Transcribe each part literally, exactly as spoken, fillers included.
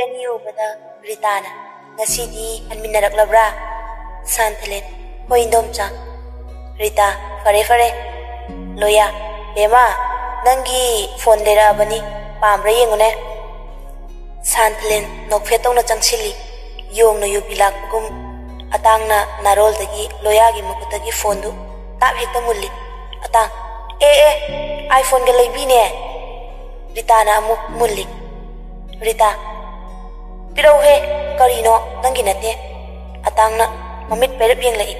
ꯑꯅꯤ ꯎꯕꯗ ꯔꯤꯇꯥꯅ, "ꯉꯁꯤꯗꯤ ꯍꯟꯃꯤꯟꯅꯔꯛꯂꯕ꯭ꯔꯥ?" ꯁꯥꯟꯊꯂꯦꯟ, "ꯍꯣꯏ, ꯏꯟꯗꯣꯝꯆꯥ꯫" ꯔꯤꯇꯥ, "ꯐꯔꯦ, ꯐꯔꯦ꯫" ꯂꯣꯌꯥ, "ꯕꯦꯝꯃ, ꯅꯪꯒꯤ ꯐꯣꯟ ꯂꯩꯔꯛꯑꯕꯅꯤ, ꯄꯥꯝꯕ꯭ꯔꯥ ꯌꯦꯡꯉꯨꯅꯦ꯫" ꯁꯥꯟꯊꯂꯦꯟ ꯅꯣꯛꯐꯦꯠ ꯇꯧꯅ ꯆꯪꯁꯤꯜꯂꯤ꯫ ꯌꯣꯡꯅ ꯌꯨꯕꯤ ꯂꯥꯛꯄꯒꯨꯝ ꯑꯇꯥꯡꯅ ꯅꯥꯔꯣꯜꯗꯒꯤ ꯂꯣꯌꯥꯒꯤ ꯃꯈꯨꯠꯇꯒꯤ ꯐꯣꯟꯗꯨ ꯇꯥꯞ ꯍꯦꯛꯇ ꯃꯨꯜꯂꯤ꯫ ꯑꯇꯥꯡ, "ꯑꯦ, ꯑꯦ, iPhone-ꯒ ꯂꯩꯕꯤꯅꯦ!" ꯔꯤꯇꯥꯅ ꯑꯃꯨꯛ ꯃꯨꯜꯂꯤ꯫ ꯔꯤꯇꯥ, "ꯄꯤꯔꯛꯎꯍꯦ, ꯀꯔꯤꯅꯣ, ꯅꯪꯒꯤ ꯅꯠꯇꯦ꯫" ꯑꯇꯥꯡꯅ ꯃꯃꯤꯠ ꯄꯩꯔꯞ ꯌꯦꯡꯂꯛꯏ꯫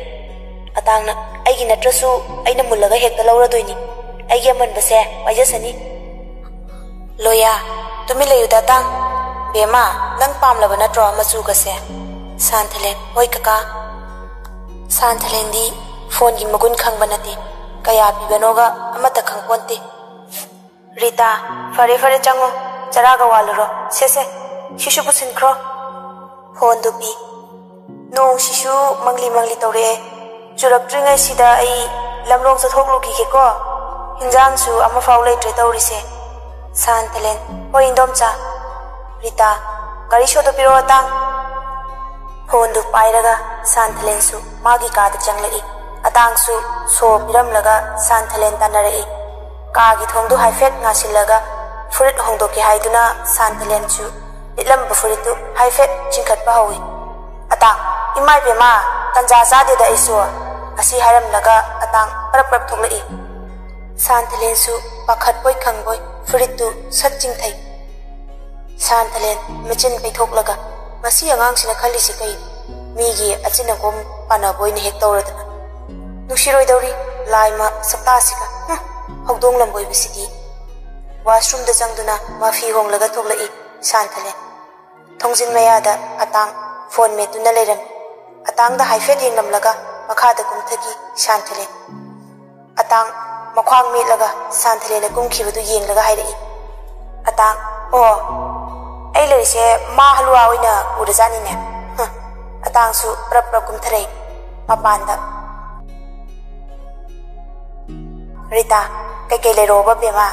ꯑꯇꯥꯡꯅ, "ꯑꯩꯒꯤ ꯅꯠꯇ꯭ꯔꯁꯨ ꯑꯩꯅ ꯃꯨꯜꯂꯒ ꯍꯦꯛꯇ ꯂꯧꯔꯗꯣꯏꯅꯤ꯫ ꯑꯩꯒꯤ ꯑꯃꯟꯕꯁꯦ ꯄꯥꯏꯖꯁꯅꯤ꯫" ꯂꯣꯌꯥ, "ꯇꯨꯃꯤꯟ ꯂꯩꯌꯨꯗ, ꯑꯇꯥꯡ꯫ ꯕꯦꯝꯃ, ꯅꯪ ꯄꯥꯝꯂꯕ ꯅꯠꯇ꯭ꯔꯣ ꯃꯆꯨꯒꯁꯦ?" ꯁꯥꯟꯊꯂꯦꯟ, "ꯍꯣꯏ, ꯀꯀꯥ꯫" ꯁꯥꯟꯊꯂꯦꯟꯗꯤ ꯐꯣꯟꯒꯤ ꯃꯒꯨꯟ ꯈꯪꯕ ꯅꯠꯇꯦ, ꯀꯌꯥ ꯄꯤꯕꯅꯣꯒ ꯑꯃꯠꯇ ꯈꯪꯄꯣꯟꯇꯦ꯫ ꯔꯤꯇꯥ, "ꯐꯔꯦ, ꯐꯔꯦ, ꯆꯪꯉꯣ, ꯆꯔꯥꯒ ꯋꯥꯜꯂꯨꯔꯣ꯫ ꯁꯦ, ꯁꯦ, ꯁꯤꯁꯨ ꯄꯨꯁꯤꯟꯈ꯭ꯔꯣ꯫" ꯐꯣꯟꯗꯨ ꯄꯤ꯫ "ꯅꯣꯡꯁꯤꯁꯨ ꯃꯪꯂꯤ ꯃꯪꯂꯤ ꯇꯧꯔꯛꯑꯦ꯫ ꯆꯨꯔꯛꯇ꯭ꯔꯤꯉꯩꯁꯤꯗ ꯑꯩ ꯂꯝꯂꯣꯡ ꯆꯠꯊꯣꯛꯂꯨꯈꯤꯒꯦꯀꯣ꯫ ꯍꯤꯟꯖꯥꯡꯁꯨ ꯑꯃꯐꯥꯎ ꯂꯩꯇ꯭ꯔꯦ ꯇꯧꯔꯤꯁꯦ꯫" ꯁꯥꯟꯊꯂꯦꯟ, "ꯍꯣꯏ, ꯏꯟꯗꯣꯝꯆꯥ꯫" ꯔꯤꯇꯥ, "ꯒꯥꯔꯤ ꯁꯣꯗꯣ ꯄꯤꯔꯛꯑꯣ, ꯑꯇꯥꯡ꯫" ꯐꯣꯟꯗꯨ ꯄꯥꯏꯔꯒ ꯁꯥꯟꯊꯂꯦꯟꯁꯨ ꯃꯥꯒꯤ ꯀꯥꯗ ꯆꯪꯂꯛꯏ꯫ ꯑꯇꯥꯡꯁꯨ ꯁꯣ ꯄꯤꯔꯝꯂꯒ ꯁꯥꯟꯊꯂꯦꯟ ꯇꯥꯟꯅꯔꯛꯏ꯫ ꯀꯥꯒꯤ ꯊꯣꯡꯗꯨ ꯍꯥꯏꯐꯦꯠ ꯉꯥꯁꯤꯜꯂꯒ ꯐꯨꯔꯤꯠ ꯍꯣꯡꯗꯣꯛꯀꯦ ꯍꯥꯏꯗꯨꯅ ꯁꯥꯟꯊꯂꯦꯟꯁꯨ ꯂꯤꯠꯂꯝꯕ ꯐꯨꯔꯤꯠꯇꯨ ꯍꯥꯏꯐꯦꯠ ꯆꯤꯡꯈꯠꯄ ꯍꯧꯏ꯫ "ꯑꯇꯥꯡ, ꯏꯃꯥ ꯏꯕꯦꯝꯃ, ꯇꯟꯖꯥ ꯆꯥꯗꯦꯗ ꯑꯩꯁꯨ꯫" ꯑꯁꯤ ꯍꯥꯏꯔꯝꯂꯒ ꯑꯇꯥꯡ ꯄꯔꯞ ꯄꯔꯞ ꯊꯣꯛꯂꯛꯏ꯫ ꯁꯥꯟꯊꯂꯦꯟꯁꯨ ꯄꯥꯈꯠꯄꯣꯏ ꯈꯪꯕꯣꯏ ꯐꯨꯔꯤꯠꯇꯨ ꯁꯠ ꯆꯤꯡꯊꯩ꯫ ꯁꯥꯟꯊꯂꯦꯟ ꯃꯆꯤꯟ ꯄꯩꯊꯣꯛꯂꯒ, "ꯃꯁꯤ ꯑꯉꯥꯡꯁꯤꯅ ꯈꯜꯂꯤꯁꯤ ꯀꯩꯅꯣ? ꯃꯤꯒꯤ ꯑꯆꯤꯟ ꯑꯀꯣꯝ ꯄꯥꯟꯅꯕ ꯑꯣꯏꯅ ꯍꯦꯛ ꯇꯧꯔꯗꯅ꯫ ꯅꯨꯡꯁꯤꯔꯣꯏꯗꯧꯔꯤ, ꯂꯥꯏꯃ ꯁꯛꯇꯥꯁꯤꯒ꯫ ꯍꯨꯝ, ꯍꯧꯗꯣꯡ ꯂꯝꯕꯣꯏꯕꯁꯤꯗꯤ꯫" ꯋꯥꯁꯔꯨꯝꯗ ꯆꯪꯗꯨꯅ ꯃꯐꯤ ꯍꯣꯡꯂꯒ ꯊꯣꯛꯂꯛꯏ ꯁꯥꯟꯊꯂꯦꯟ꯫ ꯊꯣꯡꯖꯤꯟ ꯃꯌꯥꯗ ꯑꯇꯥꯡ ꯐꯣꯟ ꯃꯦꯠꯇꯨꯅ ꯂꯩꯔꯝꯃꯤ꯫ ꯑꯇꯥꯡꯗ ꯍꯥꯏꯐꯦꯠ ꯌꯦꯡꯂꯝꯂꯒ ꯃꯈꯥꯗ ꯀꯨꯝꯊꯈꯤ ꯁꯥꯟꯊꯂꯦꯟ꯫ ꯑꯇꯥꯡ ꯃꯈ꯭ꯋꯥꯡ ꯃꯦꯠꯂꯒ ꯁꯥꯟꯊꯂꯦꯟꯅ ꯀꯨꯝꯈꯤꯕꯗꯨ ꯌꯦꯡꯂꯒ ꯍꯥꯏꯔꯛꯏ꯫ ꯑꯇꯥꯡ, "ꯑꯣ, ꯑꯩ ꯂꯩꯔꯤꯁꯦ ꯃꯥ ꯍꯂꯨꯋꯥ ꯑꯣꯏꯅ ꯎꯔꯖꯥꯠꯅꯤꯅꯦ꯫" ꯍ, ꯑꯇꯥꯡꯁꯨ ꯄ꯭ꯔꯞ ꯄ꯭ꯔꯞ ꯀꯨꯝꯊꯔꯛꯏ ꯃꯄꯥꯟꯗ꯫ ꯔꯤꯇꯥ, "ꯀꯩꯀꯩ ꯂꯩꯔꯛꯑꯣꯕ, ꯕꯦꯝꯃ?"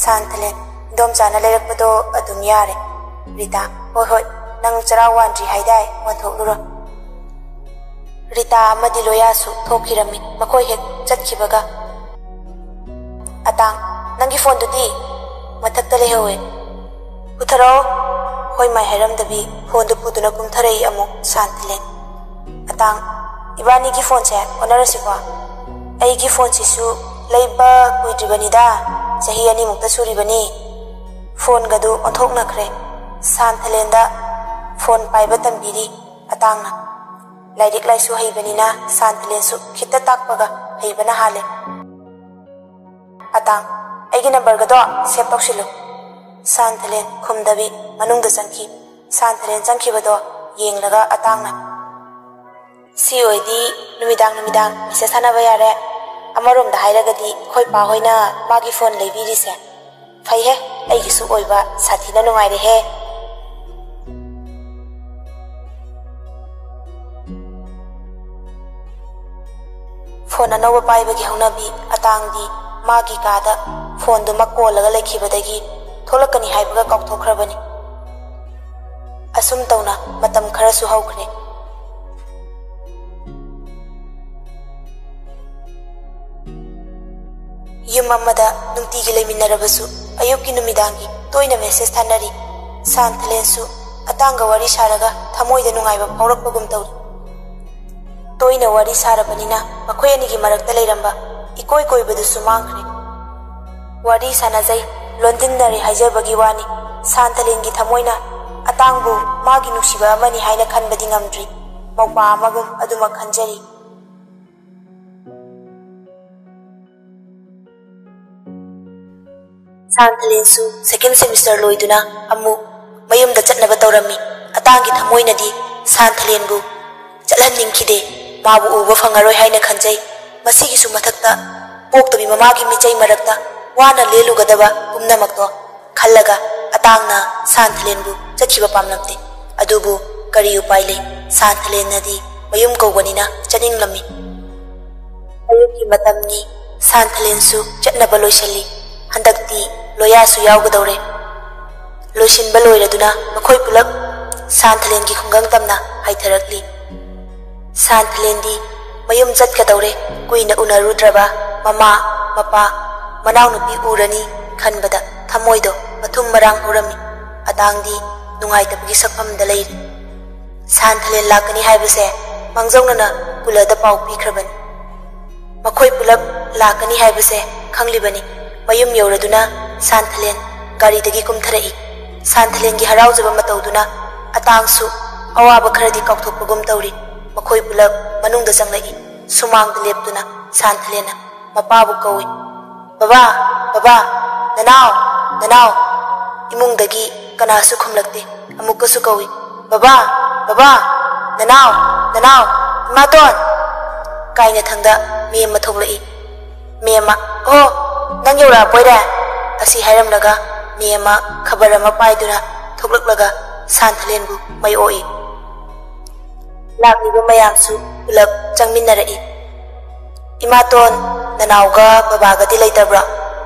ꯁꯥꯟꯊꯂꯦꯟ, "ꯏꯟꯗꯣꯝꯆꯥꯅ ꯂꯩꯔꯛꯄꯗꯣ ꯑꯗꯨꯝ ꯌꯥꯔꯦ꯫" ꯔꯤꯇꯥ, "ꯍꯣꯏ ꯍꯣꯏ, ꯅꯪ ꯆꯔꯥ ꯋꯥꯟꯗ꯭ꯔꯤ ꯍꯥꯏꯗꯥꯏ, ꯋꯥꯟꯊꯣꯛꯂꯨꯔꯣ꯫" ꯔꯤꯇꯥ ꯑꯃꯗꯤ ꯂꯣꯌꯥꯁꯨ ꯊꯣꯛꯈꯤꯔꯝꯃꯤ꯫ ꯃꯈꯣꯏ ꯍꯦꯛ ꯆꯠꯈꯤꯕꯒ, "ꯑꯇꯥꯡ, ꯅꯪꯒꯤ ꯐꯣꯟꯗꯨꯗꯤ?" "ꯃꯊꯛꯇ ꯂꯩꯍꯧꯋꯦ꯫" "ꯄꯨꯊꯔꯛꯑꯣ꯫" ꯍꯣꯏ ꯃꯥꯏ ꯍꯥꯏꯔꯝꯗꯕꯤ ꯐꯣꯟꯗꯨ ꯄꯨꯗꯨꯅ ꯀꯨꯝꯊꯔꯛꯏ ꯑꯃꯨꯛ ꯁꯥꯟꯇꯂꯦꯟ꯫ "ꯑꯇꯥꯡ, ꯏꯕꯥꯅꯤꯒꯤ ꯐꯣꯟꯁꯦ ꯑꯣꯟꯅꯔꯁꯤꯀꯣ꯫ ꯑꯩꯒꯤ ꯐꯣꯟꯁꯤꯁꯨ ꯂꯩꯕ ꯀꯨꯏꯗ꯭ꯔꯤꯕꯅꯤꯗ, ꯆꯍꯤ ꯑꯅꯤꯃꯨꯛꯇ ꯁꯨꯔꯤꯕꯅꯤ꯫" ꯐꯣꯟꯒꯗꯨ ꯑꯣꯟꯊꯣꯛꯅꯈ꯭ꯔꯦ꯫ ꯁꯥꯟꯊꯂꯦꯟꯗ ꯐꯣꯟ ꯄꯥꯏꯕ ꯇꯝꯕꯤꯔꯤ ꯑꯇꯥꯡꯅ꯫ ꯂꯥꯏꯔꯤꯛ ꯂꯥꯏꯁꯨ ꯍꯩꯕꯅꯤꯅ ꯁꯥꯟꯊꯂꯦꯟꯁꯨ ꯈꯤꯠꯇ ꯇꯥꯛꯄꯒ ꯍꯩꯕꯅ ꯍꯥꯜꯂꯦ꯫ "ꯑꯇꯥꯡ, ꯑꯩꯒꯤ ꯅꯝꯕꯔꯒꯗꯣ ꯁꯦꯚ ꯇꯧꯁꯤꯜꯂꯨ꯫" ꯁꯥꯟꯊꯂꯦꯟ ꯈꯨꯝꯗꯕꯤ ꯃꯅꯨꯡꯗ ꯆꯪꯈꯤ꯫ ꯁꯥꯟꯊꯂꯦꯟ ꯆꯪꯈꯤꯕꯗꯣ ꯌꯦꯡꯂꯒ ꯑꯇꯥꯡꯅ, "ꯁꯤ ꯑꯣꯏꯗꯤ ꯅꯨꯃꯤꯗꯥꯡ ꯅꯨꯃꯤꯗꯥꯡ ꯃꯦꯁꯦꯖ ꯊꯥꯅꯕ ꯌꯥꯔꯦ꯫ ꯑꯃꯔꯣꯝꯗ ꯍꯥꯏꯔꯒꯗꯤ ꯑꯩꯈꯣꯏ ꯄꯥ ꯍꯣꯏꯅ ꯃꯥꯒꯤ ꯐꯣꯟ ꯂꯩꯕꯤꯔꯤꯁꯦ ꯐꯩꯍꯦ, ꯑꯩꯒꯤꯁꯨ ꯑꯣꯏꯕ ꯁꯥꯊꯤꯅ ꯅꯨꯡꯉꯥꯏꯔꯦꯍꯦ꯫" ꯐꯣꯟ ꯑꯅꯧꯕ ꯄꯥꯏꯕꯒꯤ ꯍꯧꯅꯕꯤ ꯑꯇꯥꯡꯗꯤ ꯃꯥꯒꯤ ꯀꯥꯗ ꯐꯣꯟꯗꯨꯃꯛ ꯀꯣꯜꯂꯒ ꯂꯩꯈꯤꯕꯗꯒꯤ ꯊꯣꯛꯂꯛꯀꯅꯤ ꯍꯥꯏꯕꯒ ꯀꯥꯎꯊꯣꯛꯈ꯭ꯔꯕꯅꯤ꯫ ꯑꯁꯨꯝ ꯇꯧꯅ ꯃꯇꯝ ꯈꯔꯁꯨ ꯍꯧꯈ꯭ꯔꯦ꯫ ꯌꯨꯝ ꯑꯃꯗ ꯅꯨꯡꯇꯤꯒꯤ ꯂꯩꯃꯤꯟꯅꯔꯕꯁꯨ ꯑꯌꯨꯛꯀꯤ ꯅꯨꯃꯤꯗꯥꯡꯒꯤ ꯇꯣꯏꯅ ꯃꯦꯁꯦꯖ ꯊꯥꯅꯔꯤ꯫ ꯁꯥꯟꯊꯂꯦꯟꯁꯨ ꯑꯇꯥꯡꯒ ꯋꯥꯔꯤ ꯁꯥꯔꯒ ꯊꯃꯣꯏꯗ ꯅꯨꯡꯉꯥꯏꯕ ꯐꯥꯎꯔꯛꯄꯒꯨꯝ ꯇꯧꯔꯤ꯫ ꯇꯣꯏꯅ ꯋꯥꯔꯤ ꯁꯥꯔꯕꯅꯤꯅ ꯃꯈꯣꯏ ꯑꯅꯤꯒꯤ ꯃꯔꯛꯇ ꯂꯩꯔꯝꯕ ꯏꯀꯣꯏ ꯀꯣꯏꯕꯗꯨꯁꯨ ꯃꯥꯡꯈ꯭ꯔꯦ꯫ ꯋꯥꯔꯤ ꯁꯥꯟꯅꯖꯩ, ꯂꯣꯟꯗꯤꯟꯅꯔꯦ ꯍꯥꯏꯖꯕꯒꯤ ꯋꯥꯅꯤ꯫ ꯁꯥꯟꯊꯂꯦꯟꯒꯤ ꯊꯃꯣꯏꯅ ꯑꯇꯥꯡꯕꯨ ꯃꯥꯒꯤ ꯅꯨꯡꯁꯤꯕ ꯑꯃꯅꯤ ꯍꯥꯏꯅ ꯈꯟꯕꯗꯤ ꯉꯝꯗ꯭ꯔꯤ꯫ ꯃꯧꯄꯥ ꯑꯃꯒꯨꯝ ꯑꯗꯨꯃꯛ ꯈꯟꯖꯔꯤ꯫ ꯁꯥꯟꯊꯂꯦꯟꯁꯨ ꯁꯦꯀꯦꯟ ꯁꯦꯃꯤꯁꯇꯔ ꯂꯣꯏꯗꯨꯅ ꯑꯃꯨꯛ ꯃꯌꯨꯝꯗ ꯆꯠꯅꯕ ꯇꯧꯔꯝꯃꯤ꯫ ꯑꯇꯥꯡꯒꯤ ꯊꯃꯣꯏꯅꯗꯤ ꯁꯥꯟꯊꯂꯦꯟꯕꯨ ꯆꯠꯍꯟꯅꯤꯡꯈꯤꯗꯦ꯫ ꯃꯥꯕꯨ ꯎꯕ ꯐꯪꯉꯔꯣꯏ ꯍꯥꯏꯅ ꯈꯟꯖꯩ꯫ ꯃꯁꯤꯒꯤꯁꯨ ꯃꯊꯛꯇ ꯄꯣꯛꯇꯕꯤ ꯃꯃꯥꯒꯤ ꯃꯤꯆꯩ ꯃꯔꯛꯇ ꯋꯥꯅ ꯂꯦꯜꯂꯨꯒꯗꯕ ꯄꯨꯝꯅꯃꯛꯇꯣ ꯈꯜꯂꯒ ꯑꯇꯥꯡꯅ ꯁꯥꯟꯊꯂꯦꯟꯕꯨ ꯆꯠꯈꯤꯕ ꯄꯥꯝꯂꯝꯗꯦ꯫ ꯑꯗꯨꯕꯨ ꯀꯔꯤ ꯎꯄꯥꯏ ꯂꯩ? ꯁꯥꯟꯊꯂꯦꯟꯅꯗꯤ ꯃꯌꯨꯝ ꯀꯧꯕꯅꯤꯅ ꯆꯠꯅꯤꯡꯂꯝꯃꯤ꯫ ꯑꯌꯨꯛꯀꯤ ꯃꯇꯝꯅꯤ꯫ ꯁꯥꯟꯊꯂꯦꯟꯁꯨ ꯆꯠꯅꯕ ꯂꯣꯏꯁꯤꯜꯂꯤ꯫ ꯍꯟꯗꯛꯇꯤ ꯂꯣꯌꯥꯁꯨ ꯌꯥꯎꯒꯗꯧꯔꯦ꯫ ꯂꯣꯏꯁꯤꯟꯕ ꯂꯣꯏꯔꯗꯨꯅ ꯃꯈꯣꯏ ꯄꯨꯂꯞ ꯁꯥꯟꯊꯂꯦꯟꯒꯤ ꯈꯨꯡꯒꯪ ꯇꯝꯅ ꯍꯥꯏꯊꯔꯛꯂꯤ꯫ ꯁꯥꯟꯊꯂꯦꯟꯗꯤ ꯃꯌꯨꯝ ꯆꯠꯀꯗꯧꯔꯦ꯫ ꯀꯨꯏꯅ ꯎꯅꯔꯨꯗ꯭ꯔꯕ ꯃꯃꯥ, ꯃꯄꯥ, ꯃꯅꯥꯎꯅꯨꯄꯤ ꯎꯔꯅꯤ ꯈꯟꯕꯗ ꯊꯃꯣꯏꯗꯣ ꯃꯊꯨꯝ ꯃꯔꯥꯡ ꯍꯧꯔꯝꯃꯤ꯫ ꯑꯇꯥꯡꯗꯤ ꯅꯨꯡꯉꯥꯏꯇꯕꯒꯤ ꯁꯛꯐꯝꯗ ꯂꯩꯔꯤ꯫ ꯁꯥꯟꯊꯂꯦꯟ ꯂꯥꯛꯀꯅꯤ ꯍꯥꯏꯕꯁꯦ ꯃꯥꯡꯖꯧꯅꯅ ꯀꯨꯂꯗ ꯄꯥꯎ ꯄꯤꯈ꯭ꯔꯕꯅꯤ꯫ ꯃꯈꯣꯏ ꯄꯨꯂꯞ ꯂꯥꯛꯀꯅꯤ ꯍꯥꯏꯕꯁꯦ ꯈꯪꯂꯤꯕꯅꯤ꯫ ꯃꯌꯨꯝ ꯌꯧꯔꯗꯨꯅ ꯁꯥꯟꯊꯂꯦꯟ ꯒꯥꯔꯤꯗꯒꯤ ꯀꯨꯝꯊꯔꯛꯏ꯫ ꯁꯥꯟꯊꯂꯦꯟꯒꯤ ꯍꯔꯥꯎꯖꯕ ꯃꯇꯧꯗꯨꯅ ꯑꯇꯥꯡꯁꯨ ꯑꯋꯥꯕ ꯈꯔꯗꯤ ꯀꯥꯎꯊꯣꯛꯄꯒꯨꯝ ꯇꯧꯔꯤ꯫ ꯃꯈꯣꯏ ꯄꯨꯂꯞ ꯃꯅꯨꯡꯗ ꯆꯪꯂꯛꯏ꯫ ꯁꯨꯃꯥꯡꯗ ꯂꯦꯞꯇꯨꯅ ꯁꯥꯟꯊꯂꯦꯟꯅ ꯃꯄꯥꯕꯨ ꯀꯧꯏ꯫ "ꯕꯕꯥ, ꯕꯕꯥ, ꯅꯅꯥꯎ, ꯅꯅꯥꯎ!" ꯏꯃꯨꯡꯗꯒꯤ ꯀꯅꯥꯁꯨ ꯈꯨꯝꯂꯛꯇꯦ꯫ ꯑꯃꯨꯛꯀꯁꯨ ꯀꯧꯏ, "ꯕꯕꯥ, ꯕꯕꯥ, ꯅꯅꯥꯎ, ꯅꯅꯥꯎ, ꯏꯃꯥꯇꯣꯟ!" ꯀꯥꯏꯅꯊꯪꯗ ꯃꯦꯝꯃ ꯊꯣꯛꯂꯛꯏ꯫ ꯃꯦꯝꯃ, "ꯑꯣ, ꯅꯪ ꯌꯧꯔꯛꯑꯕꯣꯏꯔꯦ?" ꯑꯁꯤ ꯍꯥꯏꯔꯝꯂꯒ ꯃꯦꯝꯃ ꯈꯕꯔ ꯑꯃ ꯄꯥꯏꯗꯨꯅ ꯊꯣꯛꯂꯛꯂꯒ ꯁꯥꯟꯊꯂꯦꯟꯕꯨ ꯃꯩ ꯑꯣꯛꯏ꯫ ꯂꯥꯛꯂꯤꯕ ꯃꯌꯥꯝꯁꯨ ꯄꯨꯂꯞ ꯆꯪꯃꯤꯟꯅꯔꯛꯏ꯫ "ꯏꯃꯥꯇꯣꯟ, ꯅꯅꯥꯎꯒ ꯕꯕꯥꯒꯗꯤ ꯂꯩꯇꯕ꯭ꯔꯣ?"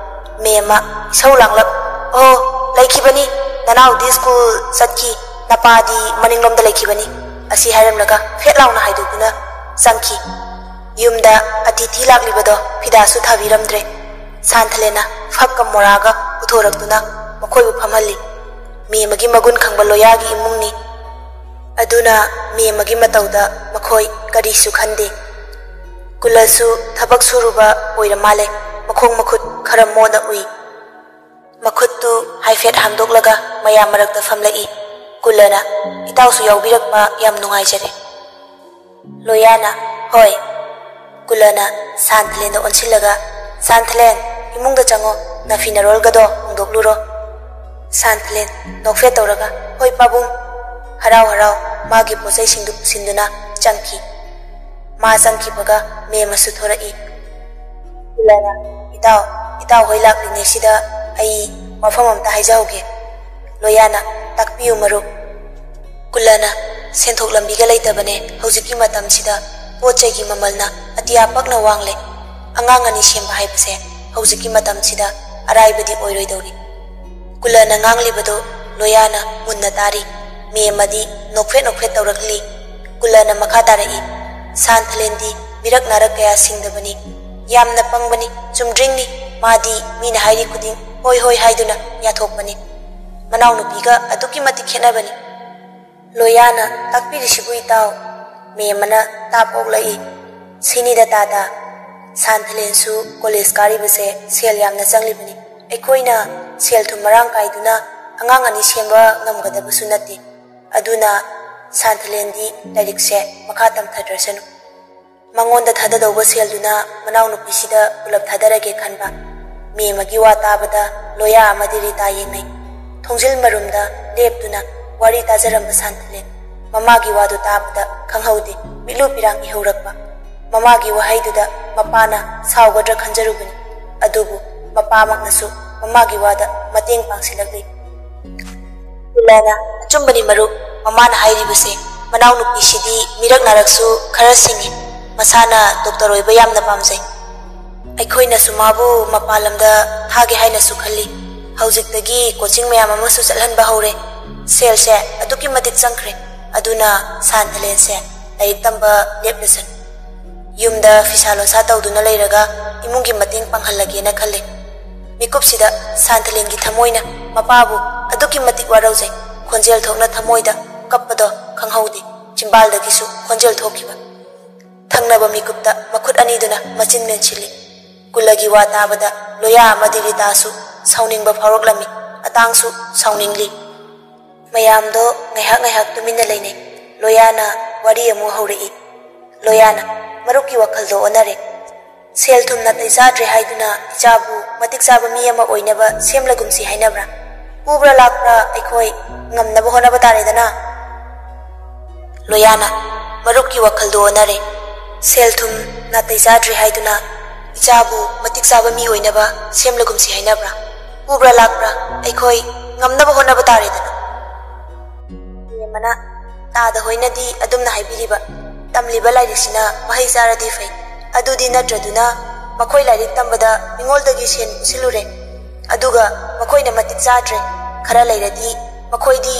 ꯃꯦꯝꯃ ꯏꯁꯧ ꯂꯥꯡꯂꯞ, "ꯑꯣ, ꯂꯩꯈꯤꯕꯅꯤ꯫ ꯅꯅꯥꯎꯗꯤ ꯁ꯭ꯀꯨꯜ ꯆꯠꯈꯤ, ꯅꯄꯥꯗꯤ ꯃꯅꯤꯡꯂꯣꯝꯗ ꯂꯩꯈꯤꯕꯅꯤ꯫" ꯑꯁꯤ ꯍꯥꯏꯔꯝꯂꯒ ꯐꯦꯠ ꯂꯥꯎꯅ ꯍꯥꯏꯗꯣꯛꯇꯨꯅ ꯆꯪꯈꯤ꯫ ꯌꯨꯝꯗ ꯑꯇꯤꯊꯤ ꯂꯥꯛꯂꯤꯕꯗꯣ ꯐꯤꯗꯥꯁꯨ ꯊꯥꯕꯤꯔꯝꯗ꯭ꯔꯦ꯫ ꯁꯥꯟꯊꯂꯦꯟꯅ ꯐꯛꯀ ꯃꯣꯔꯥꯒ ꯄꯨꯊꯣꯔꯛꯇꯨꯅ ꯃꯈꯣꯏꯕꯨ ꯐꯝꯍꯜꯂꯤ꯫ ꯃꯦꯝꯃꯒꯤ ꯃꯒꯨꯟ ꯈꯪꯕ ꯂꯣꯌꯥꯒꯤ ꯏꯃꯨꯡꯅꯤ꯫ ꯑꯗꯨꯅ ꯃꯦꯝꯃꯒꯤ ꯃꯇꯧꯗ ꯃꯈꯣꯏ ꯀꯔꯤꯁꯨ ꯈꯟꯗꯦ꯫ ꯀꯨꯂꯁꯨ ꯊꯕꯛ ꯁꯨꯔꯨꯕ ꯑꯣꯏꯔ ꯃꯥꯜꯂꯦ꯫ ꯃꯈꯣꯡ ꯃꯈꯨꯠ ꯈꯔ ꯃꯣꯠꯅ ꯎꯏ꯫ ꯃꯈꯨꯠꯇꯨ ꯍꯥꯏꯐꯦꯠ ꯍꯥꯝꯗꯣꯛꯂꯒ ꯃꯌꯥꯝ ꯃꯔꯛꯇ ꯐꯝꯂꯛꯏ꯫ ꯀꯨꯂꯅ, "ꯏꯇꯥꯎꯁꯨ ꯌꯥꯎꯕꯤꯔꯛꯄ ꯌꯥꯝ ꯅꯨꯡꯉꯥꯏꯖꯔꯦ꯫" ꯂꯣꯌꯥꯅ, "ꯍꯣꯏ꯫" ꯀꯨꯂꯅ ꯁꯥꯟꯊꯂꯦꯟꯗ ꯑꯣꯟꯁꯤꯜꯂꯒ, "ꯁꯥꯟꯊꯂꯦꯟ, ꯏꯃꯨꯡꯗ ꯆꯪꯉꯣ, ꯅꯐꯤ ꯅꯔꯣꯜꯒꯗꯣ ꯍꯣꯡꯗꯣꯛꯂꯨꯔꯣ꯫" ꯁꯥꯟꯊꯂꯦꯟ ꯅꯣꯛꯐꯦꯠ ꯇꯧꯔꯒ, "ꯍꯣꯏ ꯄꯥꯕꯨꯡ꯫" ꯍꯔꯥꯎ ꯍꯔꯥꯎ ꯃꯥꯒꯤ ꯄꯣꯠꯆꯩꯁꯤꯡꯗꯨ ꯄꯨꯁꯤꯟꯗꯨꯅ ꯆꯪꯈꯤ꯫ ꯃꯥ ꯆꯪꯈꯤꯕꯒ ꯃꯦꯝꯃꯁꯨ ꯊꯣꯔꯛꯏ꯫ ꯀꯨꯂꯅ, "ꯏꯇꯥꯎ, ꯏꯇꯥꯎ ꯍꯣꯏ ꯂꯥꯛꯂꯤꯉꯩꯁꯤꯗ ꯑꯩ ꯋꯥꯐꯝ ꯑꯝꯇ ꯍꯥꯏꯖꯍꯧꯒꯦ꯫" ꯂꯣꯌꯥꯅ, "ꯇꯥꯛꯄꯤꯌꯨ ꯃꯔꯨꯞ꯫" ꯀꯨꯂꯅ, "ꯁꯦꯟꯊꯣꯛ ꯂꯝꯕꯤꯒ ꯂꯩꯇꯕꯅꯦ ꯍꯧꯖꯤꯛꯀꯤ ꯃꯇꯝꯁꯤꯗ꯫ ꯄꯣꯠ ꯆꯩꯒꯤ ꯃꯃꯜꯅ ꯑꯇꯤꯌꯥ ꯄꯛꯅ ꯋꯥꯡꯂꯦ꯫ ꯑꯉꯥꯡ ꯑꯅꯤ ꯁꯦꯝꯕ ꯍꯥꯏꯕꯁꯦ ꯍꯧꯖꯤꯛꯀꯤ ꯃꯇꯝꯁꯤꯗ ꯑꯔꯥꯏꯕꯗꯤ ꯑꯣꯏꯔꯣꯏꯗꯧꯔꯤ꯫" ꯀꯨꯂꯅ ꯉꯥꯡꯂꯤꯕꯗꯨ ꯂꯣꯌꯥꯅ ꯃꯨꯟꯅ ꯇꯥꯔꯤ꯫ ꯃꯦꯝꯃꯗꯤ ꯅꯣꯛꯐꯦꯠ ꯅꯣꯛꯐꯦꯠ ꯇꯧꯔꯛꯂꯤ꯫ ꯀꯨꯂꯅ ꯃꯈꯥ ꯇꯥꯔꯛꯏ, "ꯁꯥꯟꯊꯂꯦꯟꯗꯤ ꯃꯤꯔꯛ ꯅꯥꯔꯛ ꯀꯌꯥ ꯁꯤꯡꯗꯕꯅꯤ꯫ ꯌꯥꯝꯅ ꯄꯪꯕꯅꯤ, ꯆꯨꯝꯗ꯭ꯔꯤꯡꯅꯤ꯫ ꯃꯥꯗꯤ ꯃꯤꯅ ꯍꯥꯏꯔꯤ ꯈꯨꯗꯤꯡ ꯍꯣꯏ ꯍꯣꯏ ꯍꯥꯏꯗꯨꯅ ꯌꯥꯊꯣꯛꯄꯅꯤ꯫ ꯃꯅꯥꯎꯅꯨꯄꯤꯒ ꯑꯗꯨꯛꯀꯤ ꯃꯇꯤꯛ ꯈꯦꯠꯅꯕꯅꯤ꯫" "ꯂꯣꯌꯥꯅ ꯇꯥꯛꯄꯤꯔꯤꯁꯤꯕꯨ ꯏꯇꯥꯎ?" ꯃꯦꯝꯃꯅ ꯇꯥꯞ ꯑꯣꯛꯂꯛꯏ꯫ "ꯁꯤꯅꯤꯗ ꯇꯥꯗ, ꯁꯥꯟꯊꯂꯦꯟꯁꯨ ꯀꯣꯂꯦꯖ ꯀꯥꯔꯤꯕꯁꯦ ꯁꯦꯜ ꯌꯥꯝꯅ ꯆꯪꯂꯤꯕꯅꯤ꯫ ꯑꯩꯈꯣꯏꯅ ꯁꯦꯜ ꯊꯨꯝ ꯃꯔꯥꯡ ꯀꯥꯏꯗꯨꯅ ꯑꯉꯥꯡ ꯑꯅꯤ ꯁꯦꯝꯕ ꯉꯝꯒꯗꯕꯁꯨ ꯅꯠꯇꯦ꯫ ꯑꯗꯨꯅ ꯁꯥꯟꯊꯂꯦꯟꯗꯤ ꯂꯥꯏꯔꯤꯛꯁꯦ ꯃꯈꯥ ꯇꯝꯊꯗ꯭ꯔꯁꯅꯨ꯫ ꯃꯉꯣꯟꯗ ꯊꯥꯗꯗꯧꯕ ꯁꯦꯜꯗꯨꯅ ꯃꯅꯥꯎꯅꯨꯄꯤꯁꯤꯗ ꯄꯨꯂꯞ ꯊꯥꯗꯔꯒꯦ ꯈꯟꯕ꯫" ꯃꯦꯝꯃꯒꯤ ꯋꯥ ꯇꯥꯕꯗ ꯂꯣꯌꯥ ꯑꯃꯗꯤ ꯔꯤꯇꯥ ꯌꯦꯡꯅꯩ꯫ ꯊꯣꯡꯖꯤꯜ ꯃꯔꯨꯝꯗ ꯂꯦꯞꯇꯨꯅ ꯋꯥꯔꯤ ꯇꯥꯖꯔꯝꯕ ꯁꯥꯟꯊꯂꯦꯟ ꯃꯃꯥꯒꯤ ꯋꯥꯗꯨ ꯇꯥꯕꯗ ꯈꯪꯍꯧꯗꯦ ꯃꯤꯠꯂꯨ ꯄꯤꯔꯥꯡ ꯏꯍꯧꯔꯛꯄ꯫ ꯃꯃꯥꯒꯤ ꯋꯥꯍꯩꯗꯨꯗ ꯃꯄꯥꯅ ꯁꯥꯎꯒꯗ꯭ꯔꯥ ꯈꯟꯖꯔꯨꯕꯅꯤ꯫ ꯑꯗꯨꯕꯨ ꯃꯄꯥꯃꯛꯅꯁꯨ ꯃꯃꯥꯒꯤ ꯋꯥꯗ ꯃꯇꯦꯡ ꯄꯥꯡꯁꯤꯜꯂꯛꯂꯤ꯫ ꯀꯨꯂꯅ, "ꯑꯆꯨꯝꯕꯅꯤ ꯃꯔꯨꯞ, ꯃꯃꯥꯅ ꯍꯥꯏꯔꯤꯕꯁꯦ꯫ ꯃꯅꯥꯎꯅꯨꯄꯤꯁꯤꯗꯤ ꯃꯤꯔꯛ ꯅꯥꯔꯛꯁꯨ ꯈꯔ ꯁꯤꯡꯉꯤ꯫ ꯃꯁꯥꯅ ꯗꯣꯛꯇꯔ ꯑꯣꯏꯕ ꯌꯥꯝꯅ ꯄꯥꯝꯖꯩ꯫ ꯑꯩꯈꯣꯏꯅꯁꯨ ꯃꯥꯕꯨ ꯃꯄꯥꯟ ꯂꯝꯗ ꯊꯥꯒꯦ ꯍꯥꯏꯅꯁꯨ ꯈꯜꯂꯤ꯫ ꯍꯧꯖꯤꯛꯇꯒꯤ ꯀꯣꯆꯤꯡ ꯃꯌꯥꯝ ꯑꯃꯁꯨ ꯆꯠꯍꯟꯕ ꯍꯧꯔꯦ꯫ ꯁꯦꯜꯁꯦ ꯑꯗꯨꯛꯀꯤ ꯃꯇꯤꯛ ꯆꯪꯈ꯭ꯔꯦ꯫ ꯑꯗꯨꯅ ꯁꯥꯟꯊꯂꯦꯟꯁꯦ ꯂꯥꯏꯔꯤꯛ ꯇꯝꯕ ꯂꯦꯞꯂꯁꯅꯨ꯫ ꯌꯨꯝꯗ ꯐꯤꯁꯥ ꯂꯣꯟꯁꯥ ꯇꯧꯗꯨꯅ ꯂꯩꯔꯒ ꯏꯃꯨꯡꯒꯤ ꯃꯇꯦꯡ ꯄꯥꯡꯍꯜꯂꯒꯦꯅ ꯈꯜꯂꯦ꯫" ꯃꯤꯀꯨꯞꯁꯤꯗ ꯁꯥꯟꯊꯂꯦꯟꯒꯤ ꯊꯃꯣꯏꯅ ꯃꯄꯥꯕꯨ ꯑꯗꯨꯛꯀꯤ ꯃꯇꯤꯛ ꯋꯥꯔꯧꯖꯩ꯫ ꯈꯣꯟꯖꯦꯜ ꯊꯣꯛꯅ ꯊꯃꯣꯏꯗ ꯀꯞꯄꯗꯣ ꯈꯪꯍꯧꯗꯦ꯫ ꯆꯤꯝꯕꯥꯜꯗꯒꯤꯁꯨ ꯈꯣꯟꯖꯦꯜ ꯊꯣꯛꯈꯤꯕ꯫ ꯊꯪꯅꯕ ꯃꯤꯀꯨꯞꯇ ꯃꯈꯨꯠ ꯑꯅꯤꯗꯨꯅ ꯃꯆꯤꯟ ꯃꯦꯟꯁꯤꯜꯂꯤ꯫ ꯀꯨꯂꯒꯤ ꯋꯥ ꯇꯥꯕꯗ ꯂꯣꯌꯥ ꯑꯃꯗꯤ ꯔꯤꯇꯥꯁꯨ ꯁꯥꯎꯅꯤꯡꯕ ꯐꯥꯎꯔꯛꯂꯝꯃꯤ꯫ ꯑꯇꯥꯡꯁꯨ ꯁꯥꯎꯅꯤꯡꯂꯤ꯫ ꯃꯌꯥꯝꯗꯣ ꯉꯥꯏꯍꯥꯛ ꯉꯥꯏꯍꯥꯛ ꯇꯨꯃꯤꯟꯅ ꯂꯩꯅꯩ꯫ ꯂꯣꯌꯥꯅ ꯋꯥꯔꯤ ꯑꯃꯨꯛ ꯍꯧꯔꯛꯏ꯫ ꯂꯣꯌꯥꯅ, "ꯃꯔꯨꯞꯀꯤ ꯋꯥꯈꯜꯗꯣ ꯑꯣꯟꯅꯔꯦ꯫ ꯁꯦꯜ ꯊꯨꯝ ꯅꯥꯇꯩ ꯆꯥꯗ꯭ꯔꯦ ꯍꯥꯏꯗꯨꯅ ꯏꯆꯥꯕꯨ ꯃꯇꯤꯛ ꯆꯥꯕ ꯃꯤ ꯑꯃ ꯑꯣꯏꯅꯕ ꯁꯦꯝꯂꯒꯨꯝꯁꯤ ꯍꯥꯏꯅꯕ꯭ꯔꯥ? ꯄꯨꯕ꯭ꯔꯥ ꯂꯥꯛꯄ꯭ꯔꯥ ꯑꯩꯈꯣꯏ ꯉꯝꯅꯕ ꯍꯣꯠꯅꯕ ꯇꯥꯔꯦꯗꯅ?" ꯂꯣꯌꯥꯅ, "ꯃꯔꯨꯞꯀꯤ ꯋꯥꯈꯜꯗꯣ ꯑꯣꯟꯅꯔꯦ꯫ ꯁꯦꯜ ꯊꯨꯝ ꯅꯥꯇꯩ ꯆꯥꯗ꯭ꯔꯦ ꯍꯥꯏꯗꯨꯅ ꯏꯆꯥꯕꯨ ꯃꯇꯤꯛ ꯆꯥꯕ ꯃꯤ ꯑꯣꯏꯅꯕ ꯁꯦꯝꯂꯒꯨꯝꯁꯤ ꯍꯥꯏꯅꯕ꯭ꯔꯥ? ꯄꯨꯕ꯭ꯔꯥ ꯂꯥꯛꯄ꯭ꯔꯥ ꯑꯩꯈꯣꯏ ꯉꯝꯅꯕ ꯍꯣꯠꯅꯕ ꯇꯥꯔꯦꯗꯅ?" ꯃꯦꯝꯃꯅ, "ꯇꯥꯗ ꯍꯣꯏꯅꯗꯤ ꯑꯗꯨꯝꯅ ꯍꯥꯏꯕꯤꯔꯤꯕ꯫ ꯇꯝꯂꯤꯕ ꯂꯥꯏꯔꯤꯛꯁꯤꯅ ꯃꯍꯩ ꯆꯥꯔꯗꯤ ꯐꯩ꯫ ꯑꯗꯨꯗꯤ ꯅꯠꯇ꯭ꯔꯗꯨꯅ ꯃꯈꯣꯏ ꯂꯥꯏꯔꯤꯛ ꯇꯝꯕꯗ ꯃꯤꯉꯣꯜꯗꯒꯤ ꯁꯦꯟ ꯄꯨꯁꯤꯜꯂꯨꯔꯦ꯫ ꯑꯗꯨꯒ ꯃꯈꯣꯏꯅ ꯃꯇꯤꯛ ꯆꯥꯗ꯭ꯔꯦ꯫ ꯈꯔ ꯂꯩꯔꯗꯤ ꯃꯈꯣꯏꯗꯤ